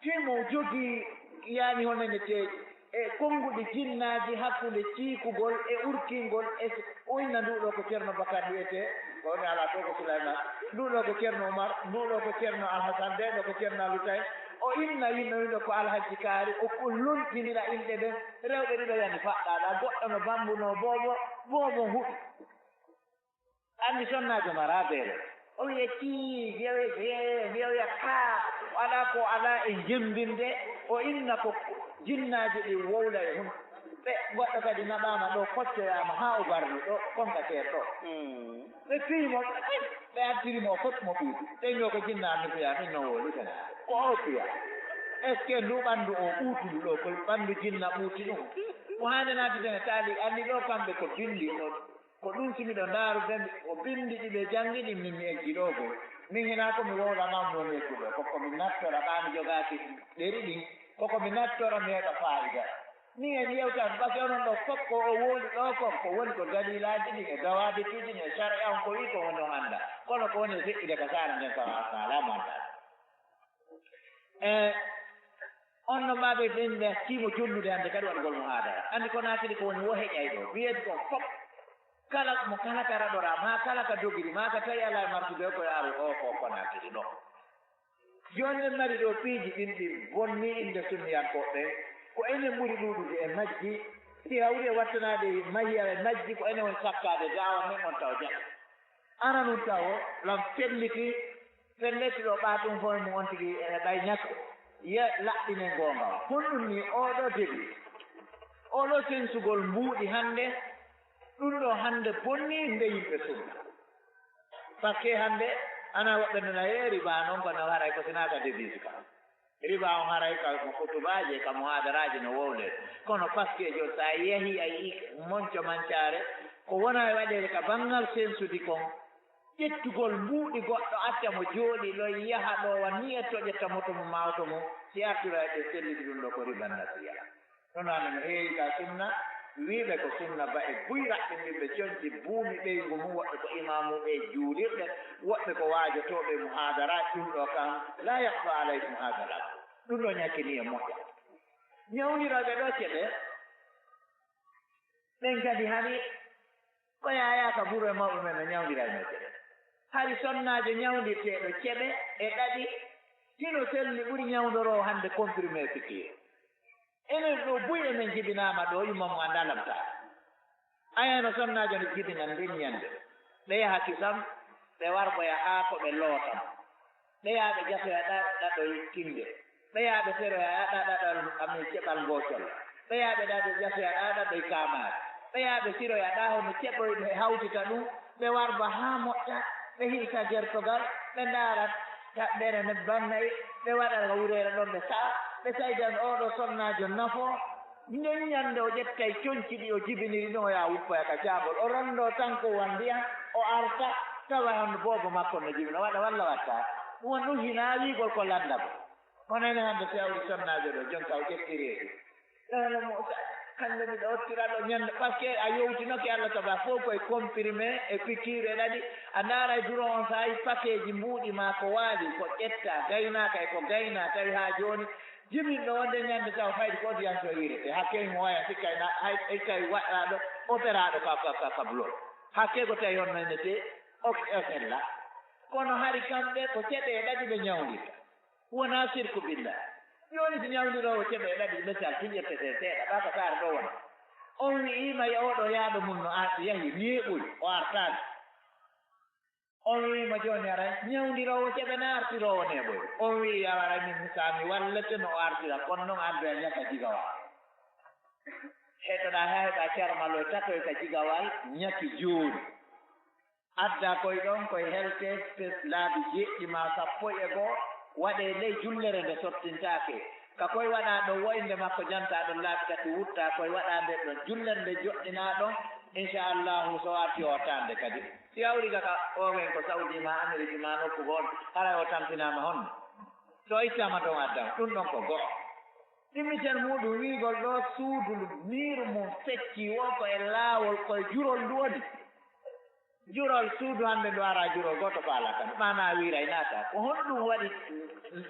Fii mo jogii, yaani hono ne te-, e konnguɗi jinnaaji hakkunde ciikugol e urkingol e s-, o inna nduɗo ko Ceerno Bakar wiyetee, ko woni alaa ɗo ko Sulayman, nduɗo ko Ceerno Umar, nduɗo ko Ceerno Alhasan, ndeɗo ko Ceerno Alutaye. O inna yimɓe wiyɓe ko Alhaji Kaari, o ko lontinira inɗe ɓen, rewɓe ɗiɗo yani faɗɗaaɗa, goɗɗo no bambunoo boobo, boobo huɗi. Anndi sonnaajo maraa beele. O wiya cii, wiya wiya cee, wiya wiya kaa. O alaa ko alaa e jemmbinde, o inna ko jinnaaji ɗi wowla e hun. Ɓe goɗɗo kadi naɓaama ɗo, koccoyaama haa o barmi ɗo, konka seer ɗo. Mm. Ɓe piyi mo, ɓe artiri mo, o foti mo ɓiydi. Ɓe wiya ko jinna anndi fiya, min no wowli tan. Ko o fiya. Est-ce que ndu ɓanndu o ɓuutundu ɗo, ko ɓanndu jinna ɓuuti ɗum? Ko haande naati tan e taali, anndi ɗo kamɓe ko binndi, ko Ko ɗum si miɗo ndaarude, mi, ko binndi ɗi ɓe janngi ɗin, min mi eggi ɗo goo. Min hinaa ko mi wowla ma, mi woni egguɗo. Ko ko mi nattora, ɓaa mi jogaaki ɗeri ɗin. Ko ko mi nattora, mi heɓa faayida. Min en yewtan, parce que onon ɗo fof ko o wowli ɗo kon, ko woni ko dalilaaji ɗin e dawaabituuji ɗin e sariya on ko wii ko woni on annda. Kono ko woni e feƴƴude ka saare nden, tawa a faalaa mo anndaa. E on no maa ɓe ɓen ɓe acciimo jollude hannde kadi waɗugol muhaadara. Anndi Konaakiri ko woni wo heƴay ɗo. Wiyeede ko fof, kala mo kala ka raɗoraa, maa kala ka dogiri, maa ka tawi alaa e martude ko yo aru o ko Konaakiri ɗo. Jooni en mari ɗo piiji ɗin ɗi bonnii innde sunniyankooɓe ɓen. Ko enen ɓuri ɗuuɗude e majji. Si hawri e wattanaade mahiya e majji, ko enen woni sakkaade daawa men on tawa jaɓi. Ana ɗum tawo, lam felliti, felliti ɗo ɓaatum hoy mum on tigi ene ɓay ñakke. Ye laɓɓinen goonga o. Honɗum ni oo ɗoo debi? Oo ɗoo sensugol mbuuɗi hannde, ɗum ɗoo hannde bonni nde yimɓe sunna. Parce que hannde, ana woɓɓe nana, "Ee, riba noon ko no haray ko sinaa ka devise ka." Riba on haray ka mo khutubaaji e ka muhaadaraaji no wowle. Kono parce que jooni so a yehii a yi'ii monco mancaare, ko wona e waɗeede ka banngal sensudi kon, ƴettugol mbuuɗi goɗɗo acca mo jooɗii ɗo yaha ɗo wa nii e to ƴetta moto mum maa oto mum, si artira e ɓe selliti ɗum ɗo ko riba nasiya. Ɗum noon no heewi ka sunna, wiiɓe ko sunna ba e buy raɓɓindirɓe coñci, buumi ɓeyngu mum, woɓɓe ko imaamuuɓe e juulirɗe, woɓɓe ko waajotooɓe e muhaadara, ɗum ɗo kam, laa yaqfa alaykum haada al amr. Ɗum ɗo ñakkini e moƴƴa. Ñawndirooɓe ɗo ceɓe, ɓen kadi hani ko yaayaaka buro e mawɓe men no ñawndira e men ceɓe. Hari sonnaajo ñawndirteeɗo ceɓe e ɗaɗi, hino selli ɓuri ñawndoroowo hannde comprimé pikiir. Enen ɗo buy e men jibinaama ɗo, yumma mo anndaa lamtaa. Ayano sonnaajo no jibina nden ñande. Ɓe yaha kisam, ɓe warboya haa ko ɓe lootam. Ɓe yaha ɓe jasoya ɗa-, ɗaɗoy tinde. Ɓe yaha ɓe seroya ɗa-, ɗaɗal amin ceɓal ngoocol. Ɓe yaha ɓe ɗaɗo jasoya ɗa-, ɗaɗoy kaamaare. Ɓe yaha ɓe siroya ɗa hono ceɓoy ɓe hawtita ɗum. Ɓe warba haa moƴƴa. Ɓe hirsa gertogal. Ɓe ndaara taɓɓere nebban nayi. Ɓe waɗa ka wureere ɗon ɓe sa'a. Ɓe saydan oo ɗo sonnaajo nafo. Nden ñande o ƴettay coñci ɗi o jibiniri ɗin, o yaha wuppoya ka caagol. O ronndoo tan ko wan ndiyan, o arta, tawa hono boobo makko no jibina, waɗa walla watta. Ɗum woni ɗum hinaa wiigol ko lanndagol. Kono enen hannde si a woni sonnaajo ɗo, jonta o ƴetti reedu. Ɗono Muusa, hannde miɗo ottira ɗo ñande, parce que a yewtinoke Allah taba fof koye comprimé e pikiir e ɗaɗi. A ndaara e duro on, so a yi pakeeji mbuuɗi maa ko waali, ko ƴetta, gaynaaka e ko gaynaa, tawi haa jooni, jibinɗo wonde ñande taw fayde ko audience o wiirete. Hakkee himo waya sikka ena, hay, hay kay waɗɗaaɗo, operaaɗo ka, ka, ka, ka bloc. Hakkee ko tawi honno ene tee, ok, ok, la. Kono hari kamɓe ko ceɓe e ɗaɗi ɓe ñawndirta. Wonaa sirku billa. Jooni si ñawndiroowo ceɓe e ɗaɗi, misal, tun ƴetteten seeɗa, ɓa ko saare ɗo wona. On wi'iima yo oɗo yaaɗo mum no ar-, yahi, neeɓoy, o artaani. On wi'i mo jooni, aray, ñawndiroowo ceɓe na artiroowo neeɓoy. On wi'i, awa, aray, min, sa mi wallete no o artira, kono noon addoya ñaka jigawal. Heɗoɗaa haa heɓa carmaloy tatoy ka jigawal, ñaki jooni. Adda koy ɗon, koy helte, pes laabi jeeɗiɗi maa sappo e goo, waɗee ley jullere nde sottintaake. Ka koy waɗaa ɗon woynde makko, jantaa ɗon laabi tati, wuttaa koy waɗaa nder ɗon jullere nde joɗɗinaa ɗon, inchallahu, so warti o taande kadi. Si hawri ka, ka o wen ko Saudi ma Amerique ma nokku goo, haray o tampinaama honno? So ittaama toon addan, ɗum ɗon ko go'o. Ɗimmiten muuɗum wiigol ɗo suudu ndu miiru mum feccii woo ko e laawol, ko e jurol ndu woni. Jurol suudu hannde ndu araa jurol gooto faalaa kan, maanaa wiiray naata. Ko honɗum waɗi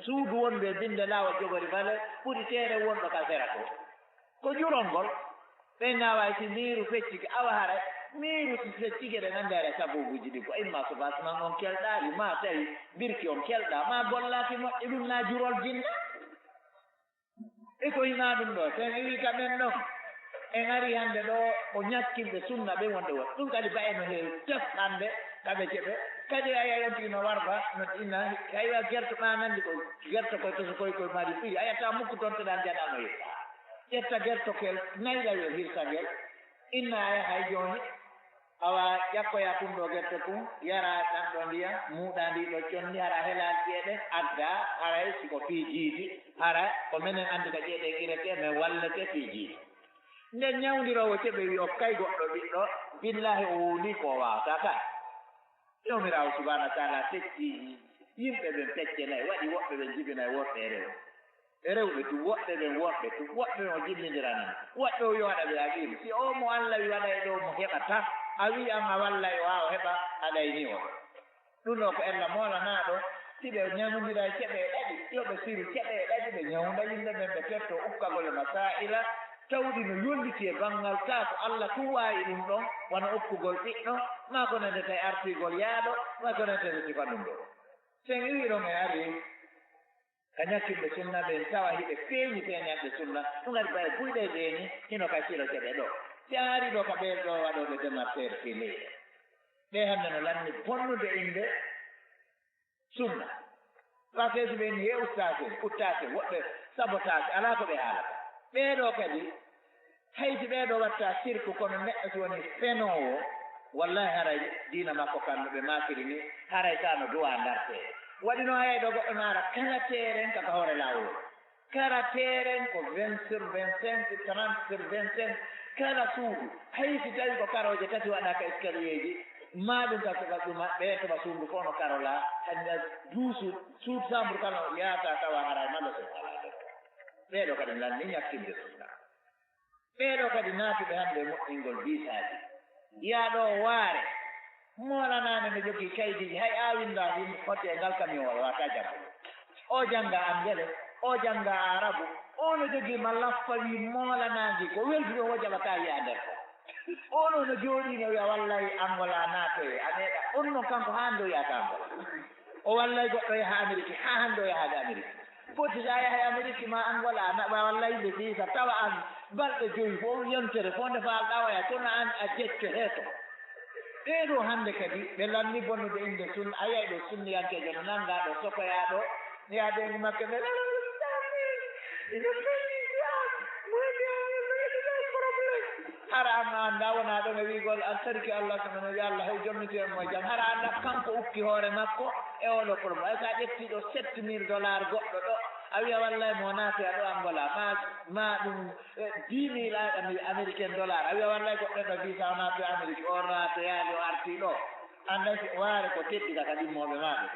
suudu wondu e binnde laawol jogori bale ɓuri teere wonɗo ka sera to? Ko jurol ngol. Ɓen na waawi si miiru feccike, awa haray miiru si feccike, eɗen anndi haray sabuubuuji ɗin ko imma soubassement on kelɗaali, maa tawi birki on kelɗaa, maa gollaaki moƴƴi, ɗum na jurol jinne. E ko hinaa ɗum ɗo, sen iwi ka ɓen ɗon. En ari hannde ɗo, o ñakkimɓe sunna ɓen wonde won. Ɗum kadi ba eno heewi tef hannde, ka ɓe ceɓe. Kadi a yiyay on tigi no warba, no inna, hay wa gerto ɓa nanndi ko gerto koy to so koy koy mari firi. A yetta mukku toon te ɗan jaɗa no yetta. Ƴetta gerto kel, nayi ɗawi o hirsa ngel. Inna a yahay jooni. Awa, ƴakkoyaa kun ɗoo gerte kun, yaraa ɗan ɗoo ndiyan, muuɗaa ndii ɗoo conndi, hara helaali ƴeeɗe, addaa, haray si ko fii jiidi, hara ko menen anndi ka ƴeeɗe girete, men wallete fii jiidi. Nden ñawndiroowo ceɓe wi'i, okkay goɗɗo ɓiɗɗo, billaahi o wowlii ko o waawataa ka. Joomiraawo Subhaanahu wa Taala fecci yimɓe ɓen pecce nayi, waɗi woɓɓe ɓen jibinay worɓe e rewɓe. E rewɓe tun, woɓɓe ɓen worɓe tun, woɓɓe ɓen o jillindiranan, woɓɓe o yowaɗa ɓe aqiimu. Si o mo Alla wi waɗay ɗo mo heɓata, a wi an a wallay o haa o heɓa, a ɗayni o. Ɗum ɗo ko ella moolanaaɗo, si ɓe ñawndiray ceɓe e ɗaɗi, yo ɓe siru ceɓe e ɗaɗi, ɓe ñawnda yimɓe ɓen, ɓe tetto ukkagol e masaa'ila tawɗi no yonditi e banngal, kaa ko Alla tun waawi ɗum ɗon, wano ukkugol ɓiɗɗo, maa ko nande tawi artirgol yaaɗo, maa ko nande tawi sifa ɗum ɗo. Sen iwi ɗon e ari, ka ñakkirɓe sunna ɓen, tawa hiɓe feeñi feeñanɓe sunna, ɗum kadi ɓay buyɗe ɓeeni, hino ka siro ceɓe ɗo. Si a ari ɗo ka ɓee ɗo waɗooɓe démarche télé, ɓe hannde no lanni bonnude innde sunna. Parce que si ɓe inni he ustaase, uttaase, woɓɓe sabotaase, alaa ko ɓe haalata. Ɓee ɗo kadi, hay si ɓee ɗo watta sirku, kono neɗɗo si woni fenoowo, wallahi haray diina makko kan no ɓe maakiri ni, haray ka no duwaa ndartee. Waɗi no hay ɗo goɗɗo naara kala teeren ka, ka hoore laawol. Kala teeren ko vingt sur vingt-cinq, trente sur vingt-cinq, kala suudu. Hay si tawi ko karooje tati waɗaa ka escalierji, maa ɗum ka suka ɗuma, ɓe toɓa suudu fof no karolaa, hannde duusu, suudu sambur kala yaata tawa haray malla so alaa ɗo. Ɓee ɗo kadi lanni ñakkinde sunna. Ɓee ɗoo kadi naatuɓe hannde e moƴƴingol biisaaji. Yaa ɗoo waare, moolanaande no jogii kaydiiji, hay a winndaaki hoto e ngal kamiyon o waata janngo. O jannga angele, o jannga arabu, o no jogii ma laffa wii moolanaangi ko weldude o jaɓataa wiya nder ko. O no no jooɗii no wiya wallay Angola naatoye, a meeɗa, on non kanko haa hannde o yahata Angola. O wallay goɗɗo yaha Ameriki, haa hannde o yahaade Ameriki. Foti so a yahay Ameriki ma Angola, a naɓa wallay ɓe biisa, tawa an balɗe joyi fof yontere fof nde faalɗaa oya, kono an a jecco heeto. Ɓee ɗoo hannde kadi, ɓe lanni bonnude innde sun, a yiyay ɗo sunniyankeejo no nanngaa ɗo, sokoyaa ɗo, yaa ɓe makke ɓe, ina feli, ina feli, problème. Hara an a anndaa wonaa ɗon e wi'gol an sarki Allah, ko men o wi'a Allah hew jommitu en mo e jam. Hara a anndaa kanko ukki hoore makko e oo ɗoo problème. Hay so a ƴettii ɗo sept mille dollars goɗɗo ɗo, a wi'a wallay mo naatoya ɗo Angola, ma, ma ɗum, eh, dix mille a-, ami-, américain dollar. A wi'a wallay goɗɗo ɗo visa o naatoya Amérique, o naatoyaali o artii ɗo. Annday si waare ko teddita ka ɗimmooɓe maa ɓe.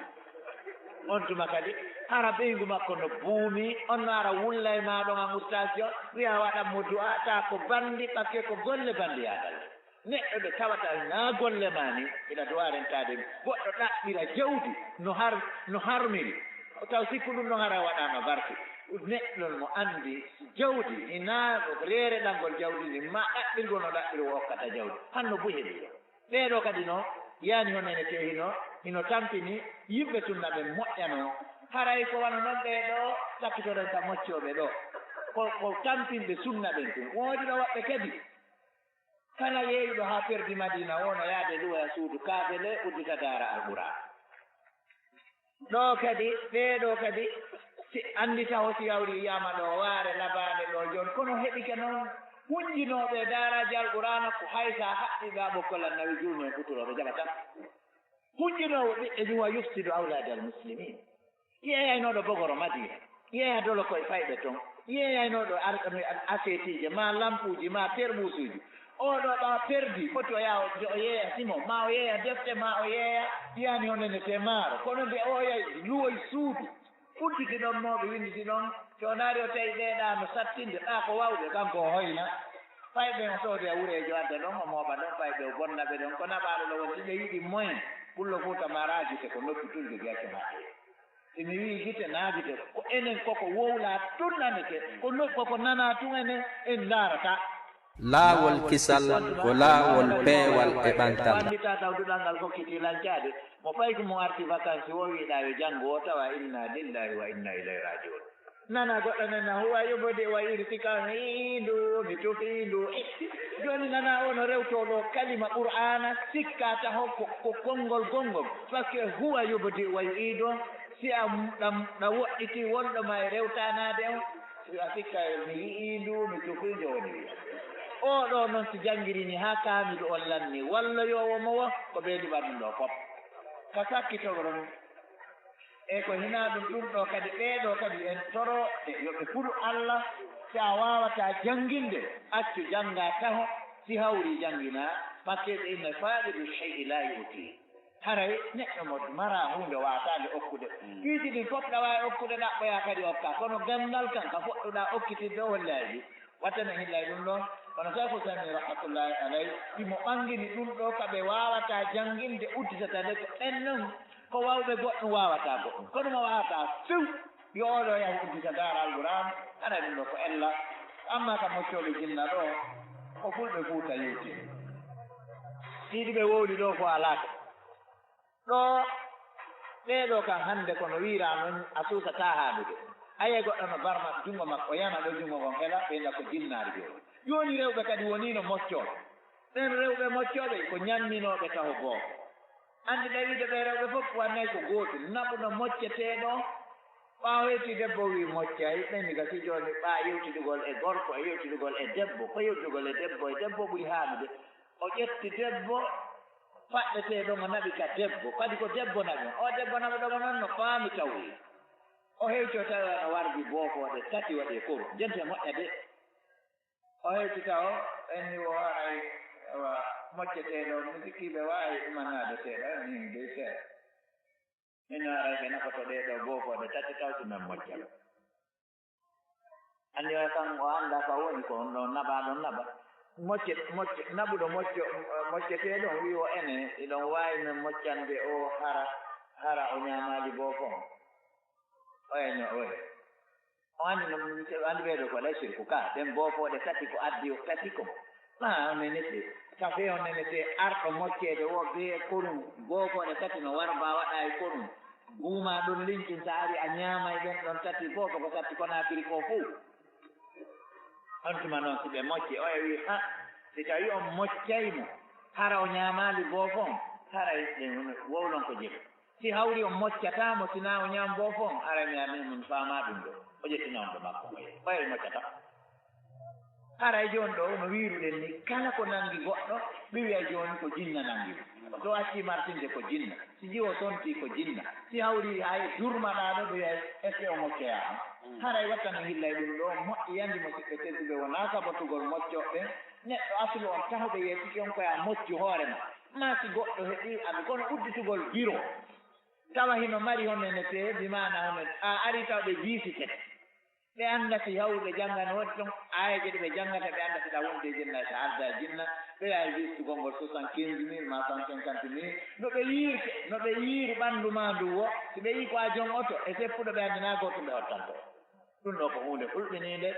On tuma kadi, hara ɓeyngu makko no buumi, on no ara wullay maa ɗon an ustaasjo, wi'a waɗan mo du'a, taa ko banndi, ɓakke ko golle banndiyaagal. Neɗɗo ɓe tawata naa golle maa ni, ina du'a rentaade, goɗɗo ɗaɓɓira jawdi no har-, no harmiri. O taw sikku ɗum no hara waɗaama barke. Neɗɗo mo anndi jawdi, hinaa reere ɗangol jawdi ndi, maa ɗaɓɓirgol no ɗaɓɓirgol okkata jawdi. Hanno buy heɓi ɗo. Ɓee ɗoo kadi no, yaani hono ene tee hino, hino tampini yimɓe sunna ɓen moƴƴano. Haray ko wano non ɓee ɗoo, sakkitoɗen ka moccooɓe ɗoo. Ko, ko tampinɓe sunna ɓen tun. Woodi ɗo woɓɓe kadi, kala yeeyuɗo haa perdi Madiina, o no yaade luwoya suudu kaabele, uddita daara Alquraan. Ɗoo kadi, ɓee ɗoo kadi, si anndi taho si yawri yiyaama ɗoo waare labaande ɗoo jon, kono heɓike noon hunjinooɓe e daaraaji Alquraana ko hay so a haɓɓii ɓe haa ɓoggol annabi juulno e futuro ɓe jaɓataa. Hunjinoowo ɓiɓɓe ɗum wa yufsidu awlaadal muslimiin. Yeeyaynooɗo bogoro Madiina, yeeya dolo koye fayɓe toon, yeeyaynooɗo ar-, ar-, aseetiije, maa lampuuji, maa termuusuuji. Oo ɗoo ɓaa perdi, foti o yaha o, o yeeya simo, maa o yeeya defte, maa o yeeya, yaani hono ne tee maaro. Kono nde o yahi luwoy suudu, udditi ɗon mawɓe winnditi ɗon, so o naari o tawi ɓee ɗaa no sattinde, ɗaa ko waawɓe, kanko o hoyna. Fayɓe o soodi a wureejo adda ɗon, o mooɓa ɗon, fayɓe o bonna ɓe ɗon. Ko naɓaaɗo ɗo woni, ɓe yiɗi moyen, ɓullo fuuta maa raa gite ko noppi tun jogii acca maɓɓe. Si mi wi'i gite naa gite, ko enen koko wowlaa tun nanete, ko no-, koko nanaa tun enen en ndaarata. Laawol kisal ko laawol peewal e ɓantal. Ko anndita taw duɗal ngal hokkitii lancaade, mo fay ko mo arti vacances o wi'ɗaa yo janngu o tawa inna lillahi wa inna ilayhi raaji'un. Nana goɗɗo nana huwa yubdi wa yurtika mi iindu mi tufiindu. Jooni nana o no rewtoo ɗo kalima Qur'aana sikkaa taho ko, ko konngol gonngol. Parce que huwa yubdi wa yu'iidu. Si a ɗam, ɗa woɗɗiti wonɗo ma e rewtaanaade on, si a sikka mi yi'ii ndu, mi tufi ndu woni wiya. Oo ɗoo noon si janngirini haa kaamilu on lanni, walloowo mo wo, ko ɓeydi ɓanndu ɗoo fof. Ka sakkitoro ɗum, e ko hinaa ɗum, ɗum ɗoo kadi, ɓee ɗoo kadi en toro ɓe, yo ɓe kulu Alla, si a waawataa jannginde, accu janngaa taho, si hawrii jannginaa, parce que ɓe inna faaqidu shay'i laa yu'tii. Haray neɗɗo mo maraa huunde waawataa nde okkude. Mm. Piiji ɗin fof ɗa waawi okkude, ɗaɓɓoyaa kadi okkaa. Kono ganndal kan ka foɗɗuɗaa okkitidde o hollaay ɗi. Watta mi hillay ɗum ɗon. Kono Sayku Sami rahmatullahi alay, himo ɓanngini ɗum ɗoo ka ɓe waawataa jannginde udditata nde ko ɓen non ko waawɓe goɗɗum waawataa goɗɗum. Kono mo waawataa few, yo oo ɗoo yahu uddita daara Alquraan, haray ɗum ɗoo ko ella. Ammaa ka moccooɓe jinna ɗoo, ko fulɓe Fuuta yewtini. Ɗiɗi ɓe wowli ɗoo fof alaaka. Ɗoo, ɓee ɗoo kam hannde kono wiiraa noon a suusataa haalude. A yiyay goɗɗo no barma junngo makko, o yana ɗoo junngo ngon hela, ɓe inna ko jinnaari jooni. Jooni rewɓe kadi woniino moccooɓe. Ɓeen rewɓe moccooɓe ko ñamminooɓe taho gooto. Anndi ɓe wiide ɓee rewɓe fof wannay ko gootum, naɓuno mocceteeɗo. Ɓaawo hewti debbo wii moccay, ɓe mi gasi jooni ɓaa yewtidugol e gorko e yewtidugol e debbo, ko yewtidugol e debbo e debbo ɓuri haaɗude. O ƴetti debbo, faɗɗetee ɗon o naɓi ka debbo, kadi ko debbo naɓi mo. O debbo naɓuɗo mo noon no faami tawi. O hewti o tawi ana wardi boofooɗe tati waɗi e koru. Jente moƴƴa de. O hewti taw ɓenni wo haray, ewa, mocceteeɗo, mi sikki ɓe waawi ɗumannaade seeɗa, min dey seeɗa. Min haray ɓe nafoto ɗee ɗoo boofooɗe tati taw si men mocca. Anndi oya kan o anndaa ka woni ko on ɗon naɓa ɗon naɓa. Mocce, mocce, naɓuɗo mocce, mocceteeɗo on wi'i o ene, iɗon waawi men moccande o hara, hara o ñaamaali boofo on. Oya ño, oya. O anndi no, anndi ɓeeɗo ko alay sirku ka, ɓen boofooɗe tati ko addi o tati ko. Ma, on nene ɓe. Ka fee on nene te arɗo mocceede wo bee korum, boofooɗe tati no warba waɗa e korum. Guuma ɗon linkin sa ari a ñaamay ɓen ɗon tati fof ko ko satti ko naafiri ko fof. On tuma noon si ɓe mocce, oya wi'i, ha, si tawi on moccay mo, hara o ñaamaali boofo on, hara ɓe wowlon ko jelu. Si hawri on moccataa mo, si naa o ñaam boofo on, hara mi arni min faamaa ɗum ɗo. O ƴetti nawndo makko, oya, oya moccata. Haray jooni ɗo no wiiruɗen ni, kala ko nangi goɗɗo, ɓe wiya jooni ko jinna nangi mo. So accii martinde ko jinna, si jiwo sontii ko jinna, si hawri hay durmanaaɗo, ɓe wiya est-ce que o moccoyaama? Haray wattana hillay ɗum ɗo, moƴƴi yandi mo siɓɓe tedduɓe, wonaa sabotugol moccooɓe. Neɗɗo aslu on tahuɓe yeeso si on koya moccu hoore ma. Ma si goɗɗo heɓi ami kono udditugol biro. Tawa hino mari hono ne tee, bi maana hono a ari taw ɓe jiisite. Ɓe annda si hawru ɓe janngano, woodi ton aayeeje ɗe ɓe janngata, ɓe annda si ɗa wonde e jinna, si a aldaa e jinna, ɓe yaha wiistu konngol soixante-quinze mille maa cent cinquante mille, no ɓe yiirte, no ɓe yiiri ɓanndu maa ndu wo, si ɓe yii ko a jon oto, e seppuɗo ɓe anndi naa gooto ɓe ottanto. Ɗum ɗo ko huunde hulɓiniinde,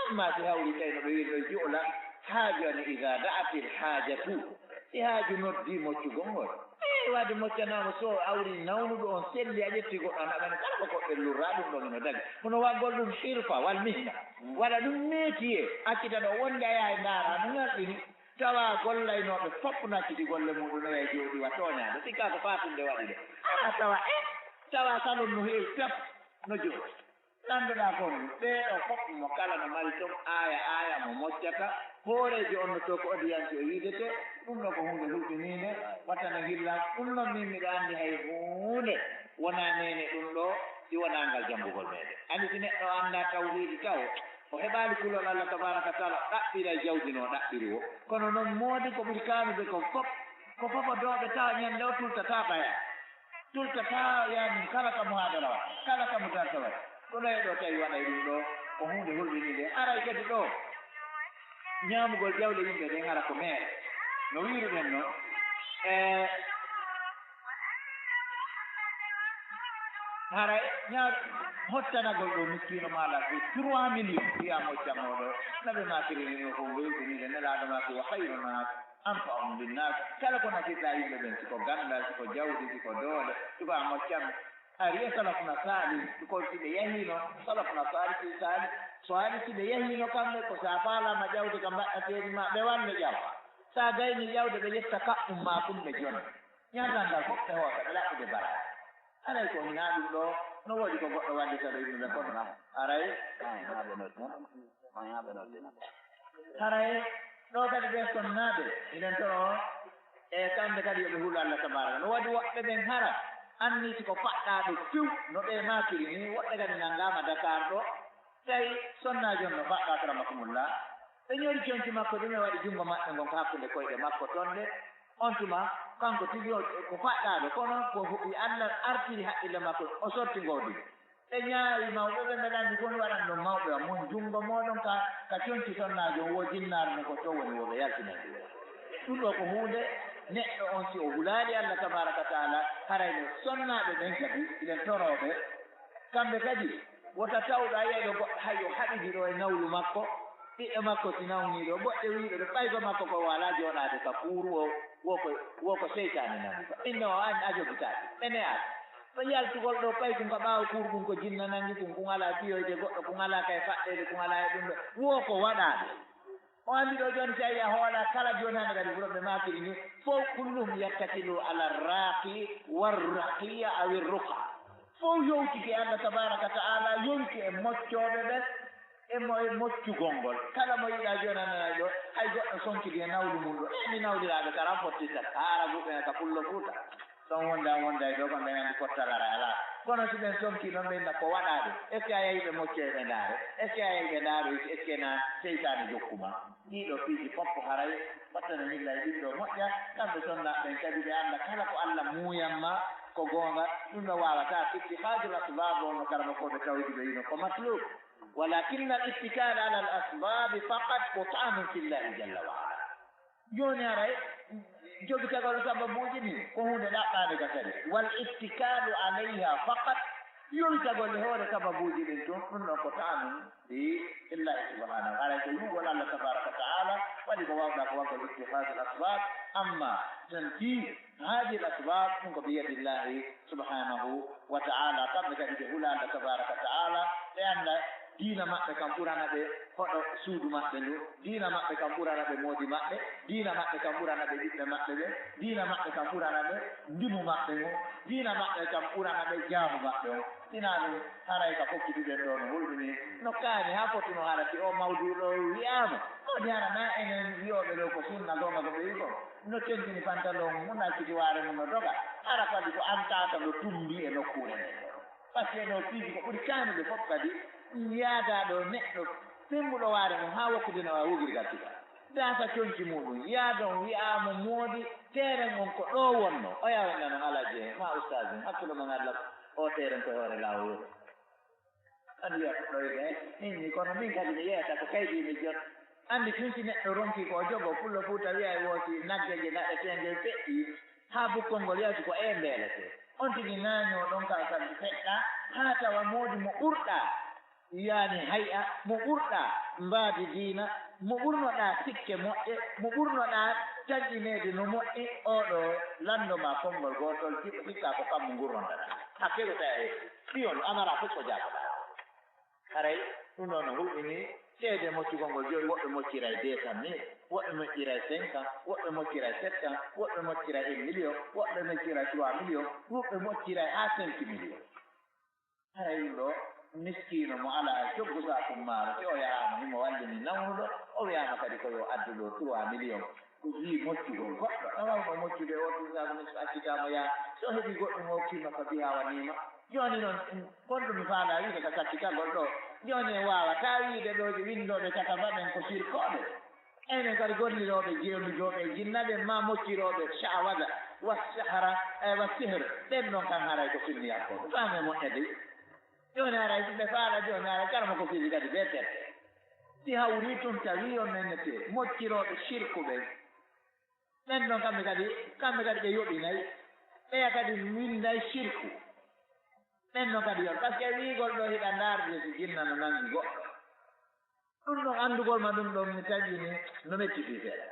amma si hawri tawi no ɓe wiiri ɗo juula, haaju ani idaa da'atil haajatu, si haaju noddii moccugol ngol. Eey, waade moccanaama so hawri nawnuɗo on selli a ƴetti goɗɗo an aɓani kala ko koɗɗe lurra ɗum ɗon ino dagi. Kono waggol ɗum hirfa wal mihna. Waɗa ɗum métier, accita ɗo wonde a yahay ndaara no ŋarɗini. Tawa gollaynooɓe fof nacciti golle muɗum no yahi jooɗi wa tooñaade. Sikkaa ko faatunde waɗi de. Ara tawa e, tawa salon no heewi pep no jooɗi. Landoɗaa kon, ɓee ɗoo fof mo kala no mari ton aaya, aaya mo moccata, hooreejo on no to ko odiyanke o yiidete, ɗum ɗoo ko huunde hulɓiniinde, wattana hilla, ɗum noon min miɗo anndi hay huunde wonaa neene ɗum ɗoo, si wonaa ngal janngugol meeɗen. Anndi si neɗɗo anndaa tawhiidi taw, o heɓaali kulol Allah tabaaraka wa taala, ɗaɓɓira jawdi no ɗaɓɓiri wo. Kono noon moodi ko ɓuri kaanude kon fof, ko fofodooɓe tawa ñande o tultataa baya. Tultataa, yaani, kala ka muhaadara waɗi, kala ka mudarsa waɗi. Ko ɗo e ɗo tawi waɗay ɗum ɗo, ko huunde hulɓininde. Haray kadi ɗo, ñaamugol jawle yimɓe ɗen, hara ko meere. No wiiruɗen no, e, haray ñaa-, hottanagol ɗo miskiino maala ko trois millions, wiya moccan oo ɗo. Naɓe maakiri ni no ko hulɓininde, Nelaaɗo maaki, wa khayru naas anfa'uhum linnas, kala ko nafirɗa yimɓe ɓen, si ko ganndal, si ko jawdi, si ko doole, si ko a moccan. Ari e salafuna saalih, si ko si ɓe yahiino, salafuna saalih, si saalih, so ari si ɓe yahiino kamɓe, ko sa faalaama jawdi ka mbaɗɗa seedi ma, ɓe walle ƴaw. Sa gayni ƴawde, ɓe ƴetta kaɓɓum ma kun ɓe jonna. Ñaagal ngal fof ɓe hoota, ɓe laɓɓude baraade. Haray ko hinaa ɗum ɗo, no woodi ko goɗɗo wallita ɗo yimɓe ɓe kono. Haray, haray, ɗo kadi ɓe sonnaaɓe, hiɗen toro, e kamɓe kadi yo ɓe hulu Allah tabaraka. No woodi woɓɓe ɓen hara, anni si ko paɗɗaa ɗo few, no ɓe maakiri ni, woɓɓe kadi nanngaama Dakar ɗo, tawi sonnaajo on no paɗɗaa karamakumullah. Ɓe ñori conci makko ɗum e waɗi junngo maɓɓe ngon ko hakkunde koyɗe makko ton de. On tuma, kanko tigi o, ko paɗɗaaɗo, kono ko hu-, Allah artiri haqqille makko, o sotti ngoo ɗum. Ɓe ñaawi mawɓe ɓe, mbeɗa anndi ko woni waɗan ɗon mawɓe am, mon junngo mooɗon ka, ka conci sonnaajo on, wo jinnaare no ko to woni, wo ɓe yaltinani ɗum. Ɗum ɗo ko huunde, neɗɗo on si o hulaali Allah tabaraka wa taala, haray no sonnaaɓe ɓen kadi, iɗen torooɓe, kamɓe kadi, wota tawɗo a yiyay ɗo goɗɗo hay o haɓidi ɗo e nawlu makko, ɓiɓɓe makko si nawniiɗo, goɗɗe wiiɗo ɗo, ɓaygo makko ko wala jooɗaade ka kuuru o, wo ko, wo ko seytaane nangi ko. Inno o an a jogitaaki, ɓe neyaaka. Ɗo yaltugol ɗo, ɓay kun ka ɓaawo kuuru kun ko jinna nangi kun, kun alaa piyoyde goɗɗo, kun alaa kay faɗɗeede, kun alaa e ɗum ɗo. Wo ko waɗaaɗo. O anndi ɗo jooni si a yiya hoola kala jooni hannde kadi fulɓe maakiri ni, fof kulluhum yattakilu ala raqi warraqiya awi ruqa. Fof yowtike Allah tabaraka wa taala, yonki e moccooɓe ɓen, e mo, e moccugol ngol. Kala mo yiɗa jooni a nanay ɗo, hay goɗɗo sonkidi e nawlu mum ɗo. E mi nawliraaɓe kara fotti tan, haara buɓe ka pullo fuuta. Son wonda wonda e ɗo kam ɓe nganndi kottalara alaa. Kono si ɓen sonki ɗon ɓe inna ko waɗaaɓe. Est-ce que a yahi ɓe moccoye ɓe ndaare? Est-ce que a yahi ɓe ndaaro? Est-ce que na seytaane jokkuma? Ɗiɗo piiji fof ko haray wattana hilla e ɗiɗo moƴƴa. Kamɓe sonnaaɓe ɓen kadi ɓe annda kala ko Allah muuyan ma ko goonga. Ɗum ɗo waawataa ittihadul asbab on no karamokooɓe tawdi ɓe yino ko matlub. ولكن الاتكال على الأسباب فقط طعن في الله جل وعلا. Jooni haray jogitagol sababuuji ɗin ko huunde ɗaɓɓaande ka sariya. والاتكال عليها فقط, yowitagol e hoore sababuuji ɗin tun, ɗun ɗon ko طعن في الله سبحانه. Haray ko yuugol Allah tabaraka wa ta'ala, waɗi ko waawɗaa ko waggol اتخاذ الأسباب. أما تنفيذ هذه الأسباب, ɗun ko بيد الله سبحانه وتعالى. Kamɓe kadi ɓe hula Allah tabaraka wa ta'ala, ɓe annda diina maɓɓe kan ɓurana ɓe hoɗo suudu maɓɓe ndu, diina maɓɓe kan ɓurana ɓe moodi maɓɓe, diina maɓɓe kan ɓurana ɓe ɓiɓɓe maɓɓe ɓe, diina maɓɓe kan ɓurana ɓe ndimu maɓɓe ngu, diina maɓɓe kan ɓurana ɓe jaamu maɓɓe on. Sinaa ɗun, haray ka fokkituɗen ɗoo no hulɓini, no kaani haa fotuno hara si oo mawduu ɗoo wi'aama. Moodi hara naa enen wi'ooɓe ɗoo ko sunna goonga ko ɓe wi'i kon, no tentini pantalon mun, acciti waare mun no doga, hara kadi ko an tata no tumbi e nokkuure nden ɗoo. Parce que ɗoo piiji ko ɓuri kaanude fof kadi, yaadaa ɗoo neɗɗo fembuɗo waare mum haa wakkude no waawi wogirgal sika. Daasa conci muuɗum, yaadon wi'aa mo moodi, teeren on ko ɗoo wonnoo. O yaha wonda non Alhaji en, maa ustaas en, hakkilo mon Alla, oo teeren ko e hoore laawol. An wi'a ko ɗoyɗo, eh, min ni, kono min kadi mi yeeyata ko kaydi mi jot. Anndi tun si neɗɗo ronki ko o jogoo, Pullo Fuuta wi'ay woo si nagge nge naɗeteende feƴƴii, haa bukkol ngol yawti ko ee mbeeletee. On tigi ŋaañoo ɗon ka kadi feƴƴa, haa tawa moodi mo ɓurɗaa, yaani hay'a, mo ɓurɗaa mbaadi diina, mo ɓurnoɗaa sikke moƴƴe, mo ɓurnoɗaa tanƴineede no moƴƴi, oo ɗoo lanndo maa konngol gootol, jiɗɗo sikkaa ko kammu ngurnondaɗaa. Hakkee ko tawi a heɓi. Ɓiyon, a maraa fof ko jaaboɗaa. Haray ɗum ɗoo no hulɓinii ceede moccugol ngol. Jooni woɓɓe mocciray deux cent mille, woɓɓe mocciray cinq cents, woɓɓe mocciray sept cents, woɓɓe mocciray un million, woɓɓe mocciray trois millions, woɓɓe mocciray haa cinq millions. Haray ɗum ɗoo miskiino mo alaa coggu saaku maaro, si o yahaama himo wallini nawnuɗo, o wi'aama kadi ko yo addu ɗoo trois millions. Ko fii moccugol goɗɗo, a waawno moccude oo tun saabu, mi accitaama yaa. Si o heɓii goɗɗum, o okkiima fa bihaa wa ni'ima. Jooni non, kon ɗum mi faalaa wiide ka sakkitagol ɗoo. Jooni en waawataa wiide ɗoo je winndooɓe caka mbaɗen ko sirkooɓe. Enen kadi gollirooɓe, jeewlidooɓe e jinnaɓe, maa moccirooɓe sha'waza, wa sahara, e wa sihr. Ɓen non kan haray ko sunniyankooɓe. Faamee moƴƴa dey. Jooni haray si ɓe faala jooni haray kala mo ko firi kadi bee perte. Si hawrii tun tawi on nenete moccirooɓe sirku ɓen. Ɓen ɗon kamɓe kadi, kamɓe kadi ɓe yoɓinay. Ɓeya kadi winnday sirku. Ɓen ɗon kadi yon, parce que wi'ugol ɗoo hiɗa ndaarde si jinna no nangi goɗɗo. Ɗum ɗon anndugol ma ɗum ɗon mi taƴini no mettitii seeɗa.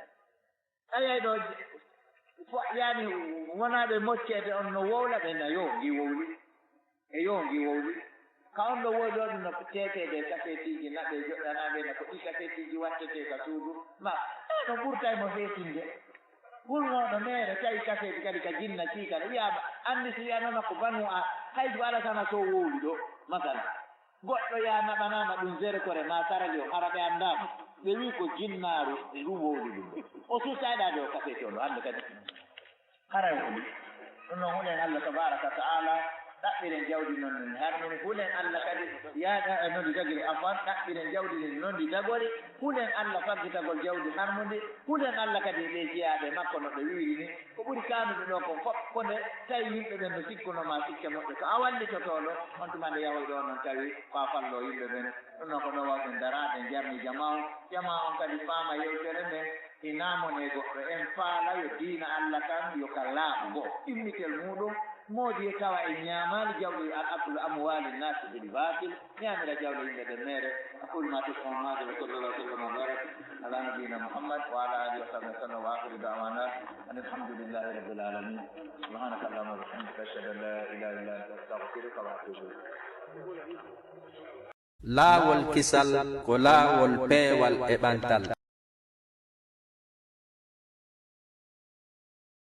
A yiyay ɗoo, fo-, yaani wonaaɓe mocceede on no wowla ɓe na yo ngi wowli. E yo ngi wowli. Ka on ɗo woodi ɗoo ɗum no teeteede e kaseetiiji naɓe joɗɗanaaɓe na ko ɗi kaseetiiji wattetee ka suudu. Ma, ɗa no ɓurtay mo heetinde. Hulnooɗo meere tawi kaseeti kadi ka jinna kiikala. Wiyaama, anndi si wiyanoo makko banu a, hay ko Alasana Sow wowli ɗoo, masala. Goɗɗo yaa naɓanaama ɗum Zere Kore maa Sara Leone, hara ɓe anndaama. Ɓe wi'i ko jinnaaru ndu wowli ɗum ɗoo. O suusayɗaa de o kaseeti on ɗo hannde kadi. Haray woni. Ɗum noon, hulen Allah tabaaraka wa ta'ala, ɗaɓɓiren jawdi non min harmini. Hulen Allah kadi, yaada, eh, noddi dagiri, afwan, ɗaɓɓiren jawdi ndin noddi dagori. Hulen Allah faggitagol jawdi harmundi. Hulen Allah kadi e ɓee jeyaaɓe makko no ɓe wiiri ni. Ko ɓuri kaanude ɗoo kon fof, ko nde tawi yimɓe ɓen no sikkunoo ma sikke moƴƴe, ko a wallitotooɗo, on tuma nde yahoy ɗoo non tawi ko a falloo yimɓe ɓen. Ɗum noon ko ɗoo waawɗen daraade, en jarni jamaa on. Jamaa on kadi faama yewtere nden, hinaa mo ne goɗɗo. En faala yo diina Allah kan, yo ka laaɓu goo. Ɗimmitel muuɗum, moodi e tawa en ñaamaali jawɗi al aklu amwaali naasi bil baatil. Ñaamira jawle yimɓe ɓe meere. أقول ما تسمعون هذا وصلى الله وسلم وبارك على نبينا محمد وعلى آله وصحبه وسلم وآخر دعوانا أن الحمد لله رب العالمين. سبحانك اللهم وبحمدك أشهد أن لا إله إلا أنت أستغفرك وأتوب إليك. Laawol kisal ko laawol peewal e ɓantal.